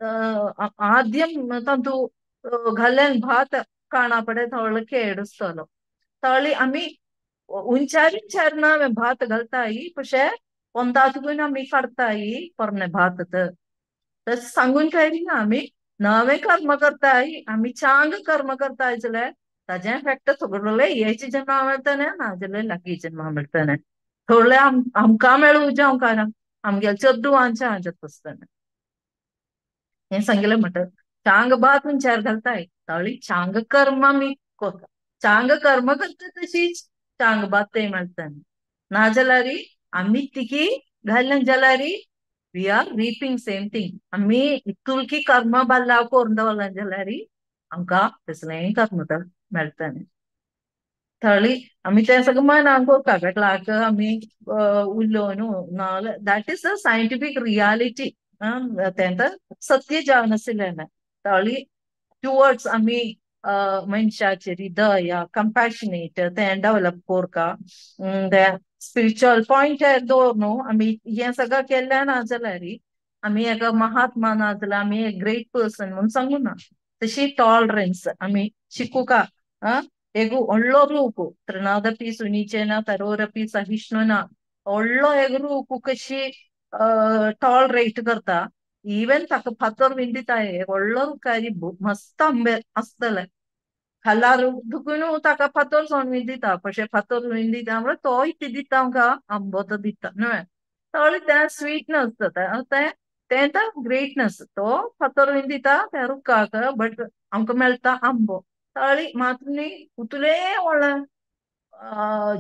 A: आद्यम तांतू घाल्ल्यान भात काणा पडे थोडो केडसतलो. तळी आमी उंचार उंचार नवें भात घालताय, पशे पोंदातून आमी काडताय पोरणें भात. तशें सांगून काय ना, आमी नवें कर्म करताय, आमी चांग कर्म करताय जाल्यार ताजें इफेक्ट सगळे हेचे जन्मा मेळटलें, नाजाल्यार लागीं जन्मा मेळटलें. थोडे आमकां मेळूं जावं आमगेल्या चेडवांच्या हाज्यात आसतलें. हें सांगिल्लें म्हणटा चांग भात उंचार घालताय, तळी चांग कर्म आमी करता, चांग कर्म करता तशीच चांग भात तें मेळटलें. नाजाल्यार आमी तिकी घाल्लें जाल्यार we are reaping same thing. आमी इतुलकी कर्म बल्लाव करून दवरलें जाल्यार आमकां तसलेंय कर्म मेळटलें. थळी आमी तें सगळें मनान करता, बेटलाक आमी उलोवन न्हू, नाजाल्यार that is a scientific reality. तें तर सत्य जावन आशिल्लें. थळी टुवर्ड्स आमी मनशाचेर दया, कंपॅशनेट तें डेवलप करता, तें स्पिरिच्युअल पॉयंटार दवर न्हू. आमी हें सगळें केल्लें ना जाल्यार आमी एक महात्मा ना जाल्यार आमी एक ग्रेट पर्सन म्हूण सांगूना. तशी टॉलरन्स आमी शिकुका. एक व्हडलो रूख तृणादपी सुनीचेना तरोरपी सहिष्णुना, व्हडलो एक रूख कशी टॉलरेट करता, इवन ताका फातर बीन दिता, एक व्हडलो रुखार मस्त आंबे आसतले, खाला दुखून ताका फातर सोडून बीन दिता, पशे फातर बीन दिता म्हळ्यार तो इतले दिता आमकां आंबो तो दिता न्हय. तळी तें स्वीटनस जाता, तें तें तर ग्रेटनस, तो फातर बीन दिता त्या रुखाक, बट आमकां मेळटा आंबो. तळी मात्र न्ही उतले व्हडलें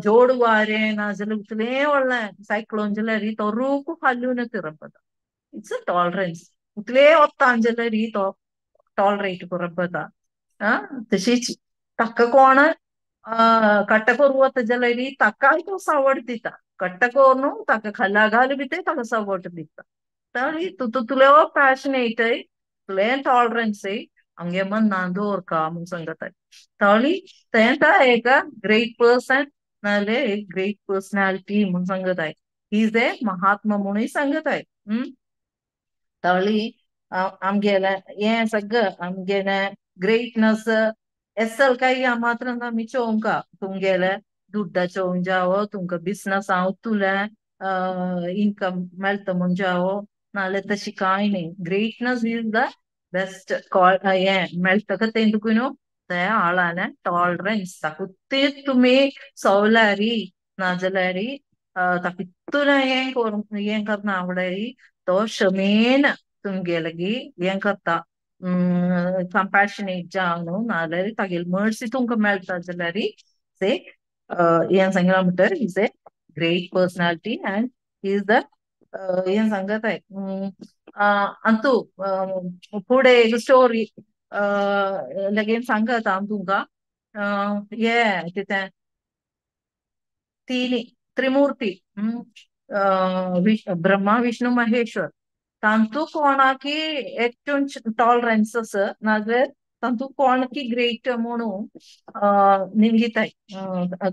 A: जोड वारें नाजाल्यार उतलें व्हडलें सायक्लोन जाल्यार तो रूख हालून तिरपता. It's a tolerance. उतले वतान जाल्यार तो टॉलरेट करप जाता. तशीच ताका कोण कट्ट करूं वता जाल्यार ताकाय तो सावड दिता, कट्ट करून ताका खाला घाल बी ताका सावड दिता. तरी तूं तुले पॅशनेट, तुलें टॉलरन्स आमगे मनान दवरका म्हूण सांगता. तळी तें एक ग्रेट पर्सन नाजाल्यार एक ग्रेट पर्सनालिटी म्हूण सांगताय. He is a Mahatma म्हणूय सांगताय. तळी आमगेलें हें सगळें आमगेलें ग्रेटनस एसल काय मात्र आमी चोवंका, तुमगेलें दुड्डा चोवंक जावो, तुमकां बिजनस उतुलें इनकम मेळटा म्हूण जावो, नाजाल्यार तशी कांय न्ही. ग्रेटनस is the best call हें मेळटा तें तुका न्हू तें आळान टॉलरन्स ताका तुमी सोवल्यार नाजाल्यार ताका इतून हें करूं हें करना आवडल्यार तो क्षमेन तुमगे लागीं हें करता, कंपॅशनेट जावन न्हू, नाजाल्यार तागेली मर्सी तुमकां मेळटा जाल्यार से हें सांगलां म्हणटर is a great personality and is the हें सांगताय. अंतू फुडें एक स्टोरी लगीन सांगता हांव तुमकां. हें कितें तीन त्रिमूर्ती, ब्रह्मा विष्णू महेश्वर, तांतू कोणाकी एकूण टॉलरन्स आसा, नाजाल्यार तांतू कोणाकी ग्रेट म्हणून निमगिताय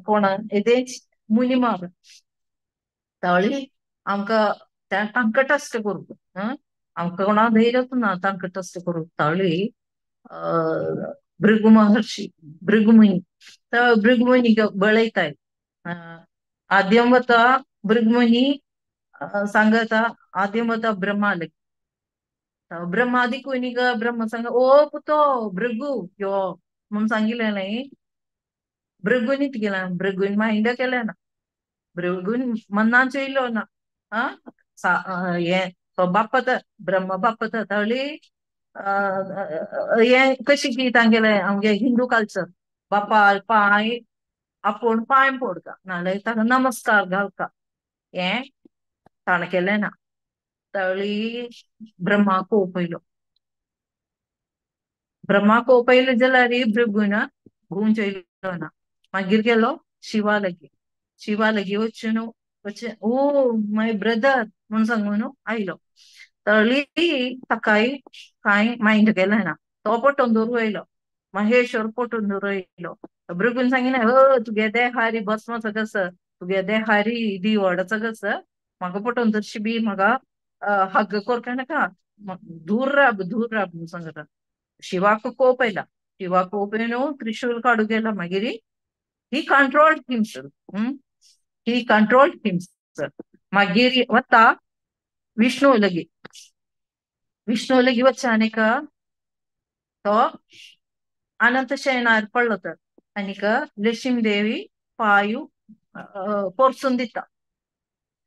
A: कोणा येदेच मुनिमार. तळी आमकां तांकां टेस्ट करूंक, आमकां कोणा धैर्य ना तांकां टेस्ट करूंक. तळी भृगु महर्षी भृगुमुनी, तर भृगुमुनी बळयताय. आद्यम वता भृगुमुनी सांगता आद्यम वता ब्रह्मा लगी. ब्रह्मादी कोणी ग ब्रह्म सांग ओ पुतो भृगू यो म्हणून सांगितलं नाही. भृगुनीत गेला, भृगून माइंड केलं ना, भृगून मनान चोयलो ना. हा हे तो बाप्पा तर ब्रह्म बाप्पा तर तळी हे कशी की तांगेले आमगे हिंदू कल्चर बाप्पा पांय आपूण पांय पडता नाजाल्यार ताका नमस्कार घालता, हें ताणें केलें ना. तळी ब्रह्मा कोपयलो, ब्रह्मा कोपयलो जाल्यार भृगून घुंवून चोयलो ना. मागीर गेलो शिवा लगी, शिवा लगी वचून ओ my brother म्हणून सांगून आयलो. तळी ताकाय कांय मायंड केलें ना, तो पोटोन दवरून वयलो, महेश्वर पोटोन दवरून वयलो. भृगून सांगिना हो तुगे देहारी भस्माचो कसो, तुगे देहारी दिवडाचो कसो, म्हाका पोटोन तशी बी म्हाका हग्ग कोरका नाका, दूर राब दूर राब म्हणून सांगता. शिवाक कोप आयला, शिवाक कोप येवन त्रिशूल काडूंक गेला. मागीर he controlled himself, he controlled himself. मागीर वता विष्णू लगी, विष्णू लगी वच्चा आनीक तो अनंत शयनार पडलो तर आनीक लक्ष्मी देवी पायू पोरसून दिता.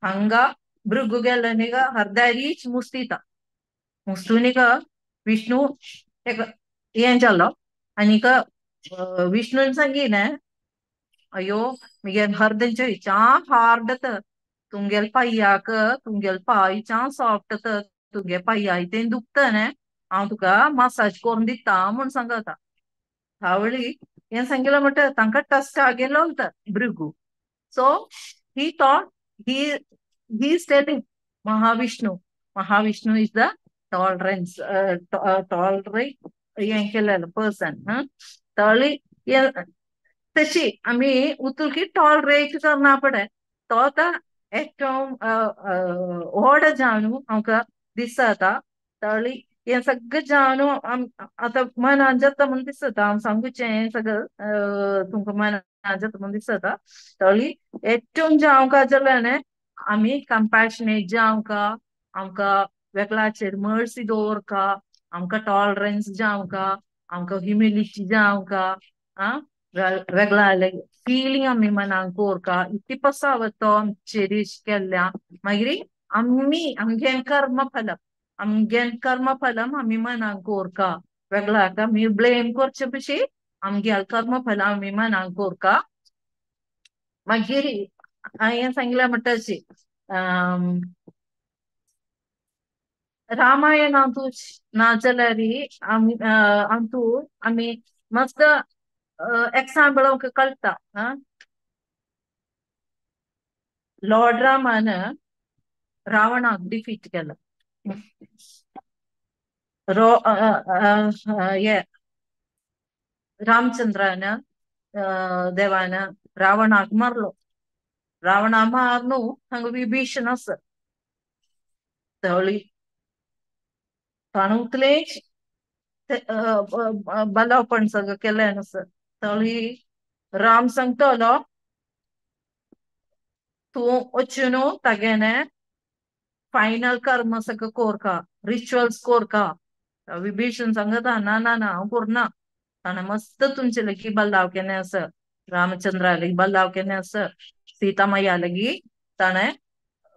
A: हांगा भृगू गेलो न्ही अर्द्यारीच मुस्तिता, मुस्तून विष्णू एक हें जालो आनीक विष्णून सांगिलें अयो मगे हर्देंचे चा हार्ड तर तुमगेल पांयाक, तुमगेल पांय चा सॉफ्ट तर तुगे पांया तें दुखता न्ही, हांव तुका मसाज करून दिता म्हूण सांगता. तावळी हें सांगितलें म्हणटा तांकां टस्ट गेलो तर Bhrigu. So he thought he he is telling Mahavishnu, Mahavishnu is the tolerance tolerate हें केलेलो पर्सन. तळी तशी आमी उतुकी टॉलरेट करना पडे, तो आतां एकदम व्हड जावन आमकां दिसता. तळी हें सगळें जावन आतां मनान जाता म्हूण दिसता, हांव सांगूचें हें सगळें तुमकां मनान जाता म्हूण दिसता. तळी ഏറ്റവും जावंक जाल्यार न्ही आमी कंपॅशनेट जावंक, आमकां वेगळाचेर मर्सी दवरका, आमकां टॉलरन्स जावंक, आमकां ह्युमिलिटी जावंक, आं वेगळा फिलींग आमी मनाक दवरका. इतली पसावत तो चेरीश केल्ल्या मागीर आमी आमगे कर्म फलम, आमगे कर्म फलम आमी मनाक दवरका. वेगळ्याक आमी ब्लेम करचे पशी आमगे कर्म फलम आमी मनाक दवरका. मागीर हांवें सांगलें म्हणटा अशी रामायणांतू नाजाल्यार आमी आमतू आमी मस्त एक्साम्पल आमकां कळटा. लॉर्ड रामान रावणाक डिफीट केलो, हे रामचंद्रान देवान रावणाक मारलो. रावणा मारनु हांगा विभीषण आसा, तळी ताणें उतलेंच बलोवपण सगळें केलें आसा. तळी राम सांगतलो तूं वचून तागेलें फायनल कर्म सगळें कोरका, रिच्युअल्स कोरका. विभीषण सांगता ना ना ना हांव करना. ताणें मस्त तुमचे लागीं बल्लाव केलें आसा, रामचंद्रा लागीं बल्लाव केलें आसा, सीता मैया लागीं ताणें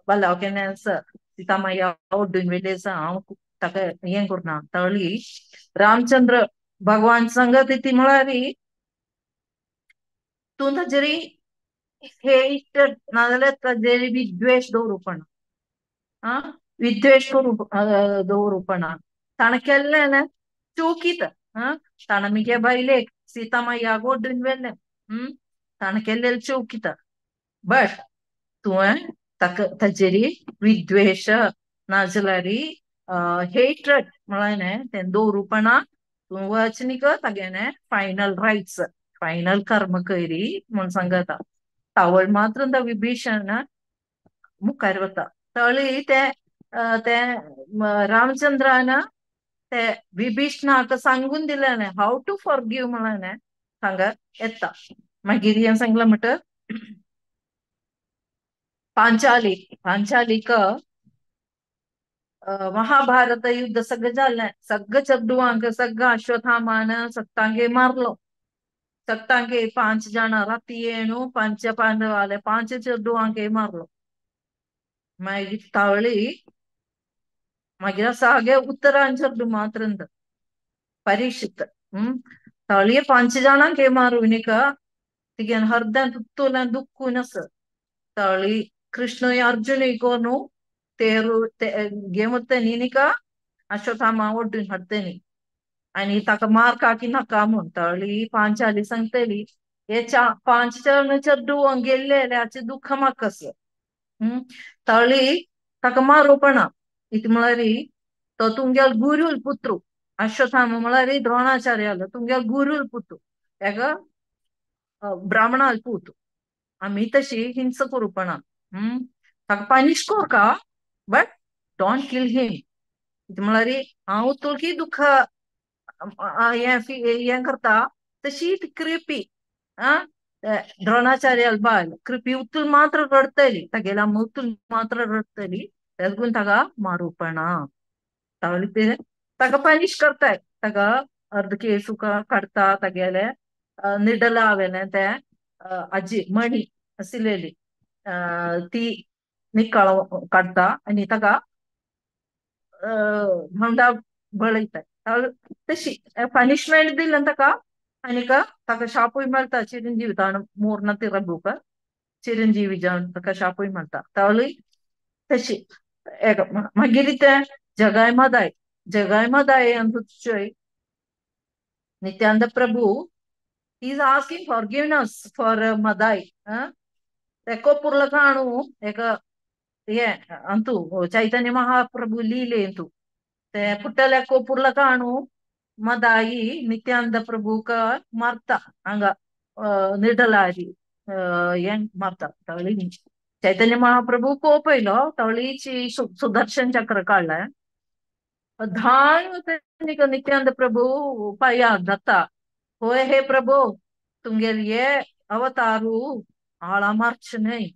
A: बल्लाव केलें आसा, सीता मैया ओड्डून वेली आसा, हांव ताका हें करना. तळी रामचंद्र भगवान सांगत ती म्हळ्यार तूं ताजेर हेट नाजाल्यार ताजेर विद्वेश दवरुपणा, आं विद्वेश करू दवरुपणा. ताणें केल्लें न्ही चुकीत, आं ताणें मुगे बायलेक सीता मैयाक ओड्डून व्हेलें, ताणें केल्लें चुकीत, बट तुवें ताका ताजेर विद्वेश नाजाल्यार हेट्रड म्हळ्यार न्ही तें दवरुपणा. तूं वच न्ही ग तागेलें फायनल रायट्स फायनल कर्म करी म्हूण सांगता. तावळ मात्र त्या विभीषण मुखार वता. तळी ते ते रामचंद्रान ते विभीषणाक सांगून दिलें न्ही how to forgive म्हळ्यार न्ही सांगा येता. मागीर हें सांगलें म्हणटा पांचाली, पांचालीक महाभारत युद्ध सगळं जालें, सगळं चेडवांक सगळं अश्वत्थामान सत्तांगे मारलो. सत्तांगे 5 जाणां राती येणू 5 पांडवाले 5 चेडवांके मारलो. मागीर तावळी मागीर सागे उत्तरान चेडू मात्र परीक्षित तावळी 5 जाणांके मारूनिका तिगेन हरदें तुत्तुलें दुख्खून आसा. तावळी कृष्ण अर्जुन कोनु तेरू घेवते न्ही अश्वत्थामा ओड्डून हाडटे आनी ताका मार काकी नाका म्हूण. तावळी पांचाली सांगतली हे 5 चरण चेडूंक गेल्ले हाचें दुख्ख म्हाका आसा. तावळी ताका मारोवपणा इतलें म्हळ्यार तो तुमगेलो गुरूल पुत्र अश्वत्थामा म्हळ्यार द्रोणाचार्यालो तुमगेलो गुरूल पुत्र एका ब्राह्मणाल पूत, आमी तशी हिंसा करूपणा. ताका पनिश कोरका बट don't kill him. म्हळ्यार हांव तुकी दुख्ख हें करता तशी ती कृपी द्रोणाचार्याल बायल कृपी उतूल मात्र रडटली, तागेल्या मुतूल मात्र रडटली, तेका ताका मारूपणा. तावळी ते ताका पनिश करताय, ताका अर्द केस काडटा, तागेले निडला हांवें तें आजी मणी आशिल्ली ती निकाळ काडटा आनी ताका भावंडा बळयता. तशी पनिशमेंट दिलें ताका आनीक ताका शापूय मेळटा चिरंजीवी ताणें मोर्ना तिरबूक चिरंजीवी जावन ताका शापूय मेळटा. तावळी तशी एक मागीर तें जगाय मदाय, जगाय मदाय अंतुचय Nityananda Prabhu is asking forgiveness for Madai. एको पुर्लकाणू एक हे अंतू चैतन्य महाप्रभु लीले अंतू ते पुट्टले कोपुर्लकाणू मदाई नित्यानंद प्रभुक मारता हांगा निडलारी हें मारता. तावळी चैतन्य महाप्रभु कोप येयलो, तावळीची सुदर्शन चक्र काडलें, धान नित्यानंद प्रभु पांयां धरता, होय हे प्रभु तुमगेले हे अवतारू आळा मारचे न्हय,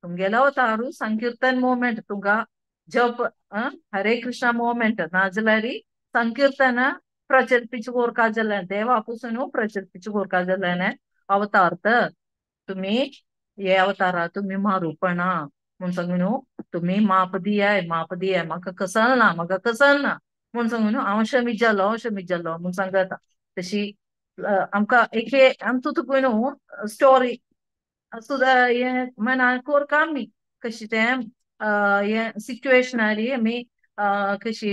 A: तुमगेले अवतारू संकीर्तन मुवमेंट तुमकां जप हरे कृष्णा मुवमेंट नाजाल्यार संकीर्तन प्रचरिപ്പിച്ചു कोरका देवापासून प्रचरिപ്പിച്ചു कोरका जाल्यार अवतार तुमी हे अवतारा तुमी मारूपणा म्हूण सांगून न्हू तुमी माप दियाय माप दियाय म्हाका कसल ना म्हाका कसल ना म्हूण सांगून न्हू हांव शमीत जालो हांव शमीत जालो म्हूण सांगता. तशी आमकां एक आमचो तुका न्हू स्टोरी सुद्दां हें मनान कोरका आमी कशी तें हें सिट्युएशनारी आमी कशी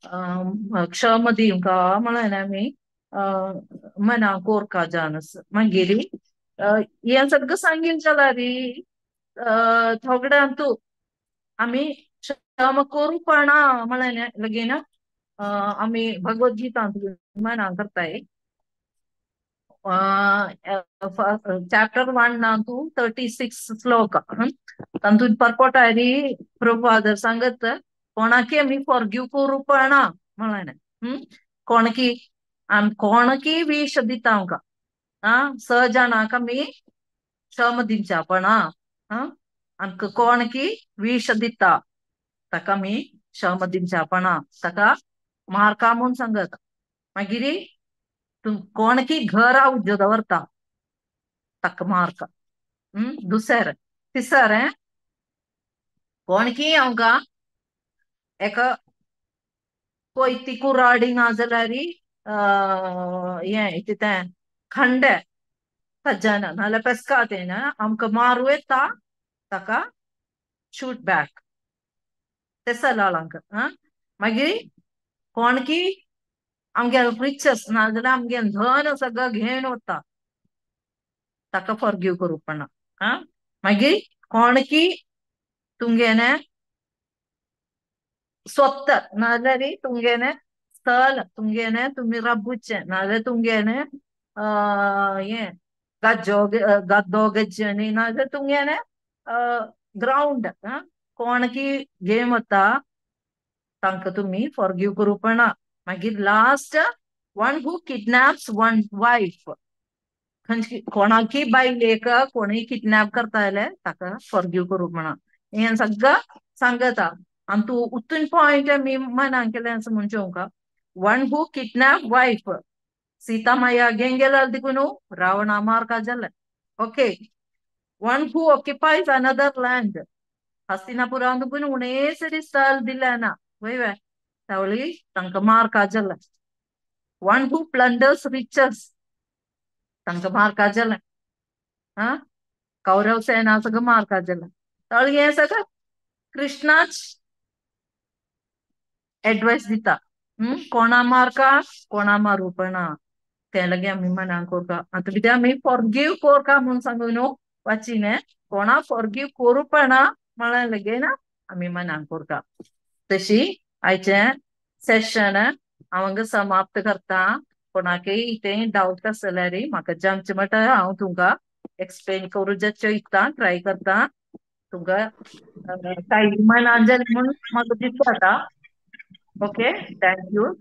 A: क्षम दिवंका म्हणून आमी मनान कोरका जावन आसा. मागीर हें सगळें सांगील जाल्यार थोड्यांतू आमी क्षम करूपणा म्हणलें लगीन आमी भगवद्गीतांत मनान करताय. चॅप्टर 1 तू 36 श्लोक तातूंत परपोट आयली प्रभुपाद सांगत कोणाकी आमी फॉरगिव करूपणा म्हणलें. कोणकी कोणकी विश दिता आमकां 6 जाणांक आमी क्षम दिवच्यापणा, आमकां कोणकी विश दिता ताका आमी क्षम दिवच्यापणा, ताका मारका म्हूण सांगत. मागीर तूं कोणकी घरा उज्जो दवरता ताका मारका. दुसरें तिसरें कोणकी आमकां एका कोयती कुराडी ना जाल्यार हें कितें तें खंडे ताज्यान नाजाल्यार पेस्कातेन आमकां मारूं येता ताका शूट बॅक ते सलाळांक. मागीर कोणकी आमगे रिचस नाजाल्यार आमगे धन सगळं घेवन वता ताका फॉरगिव करूपणा. मागीर कोणकी तुमगेलें स्वत नाजाल्यार तुमगेलें स्थल तुमगेलें तुमी राबुचें नाजाल्यार तुमगेलें हें गज्जो गद्दो गज्जनी नाजाल्यार तुमगेलें ग्रावंड कोणकी घेवन वता तांकां तुमी फॉरगिव करूपणा. मागीर last one who kidnaps one wife, कोणाकी बायलेक कोणूय किडनॅप करता जाल्यार ताका फॉरगिव करूपणा. हें सगळें सांगता. आनी तूं उतून पॉयंट आमी मनान केलें आसा म्हूण चोवंका. One who kidnap wife Sita माया गेंगेला देखून रावणा मारका जालें. Okay, one who occupies another land हस्तिनापुरान देखून उणें सरी स्थल दिलें ना वय तावळी तांकां मारका जालें. वन who प्लंडर्स रिचस तांकां मारका जालें. हा, कौरव सेना सगळं मारका जालें. तावळी हें सगळं कृष्णाच एडवायस दिता. कोणा मारका कोणा मारूपणा तें लगे आमी मनाक कोरका. आतां कितें आमी फॉरगीव कोरका म्हूण सांगू न्हू वाचीने कोणा फॉरगीव कोरूपणा म्हळ्यार लगे ना आमी मनाक कोरका. तशी आयचें सेशन हांव हांगा समाप्त करता. कोणाकय कितें डावट आसल्यार म्हाका जामचें म्हणटा हांव तुमकां एक्सप्लेन करूं चोयता, ट्राय करता. तुमकां कांय मनान जालें म्हूण म्हाका दिसता. Okay, thank you,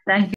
A: thank you.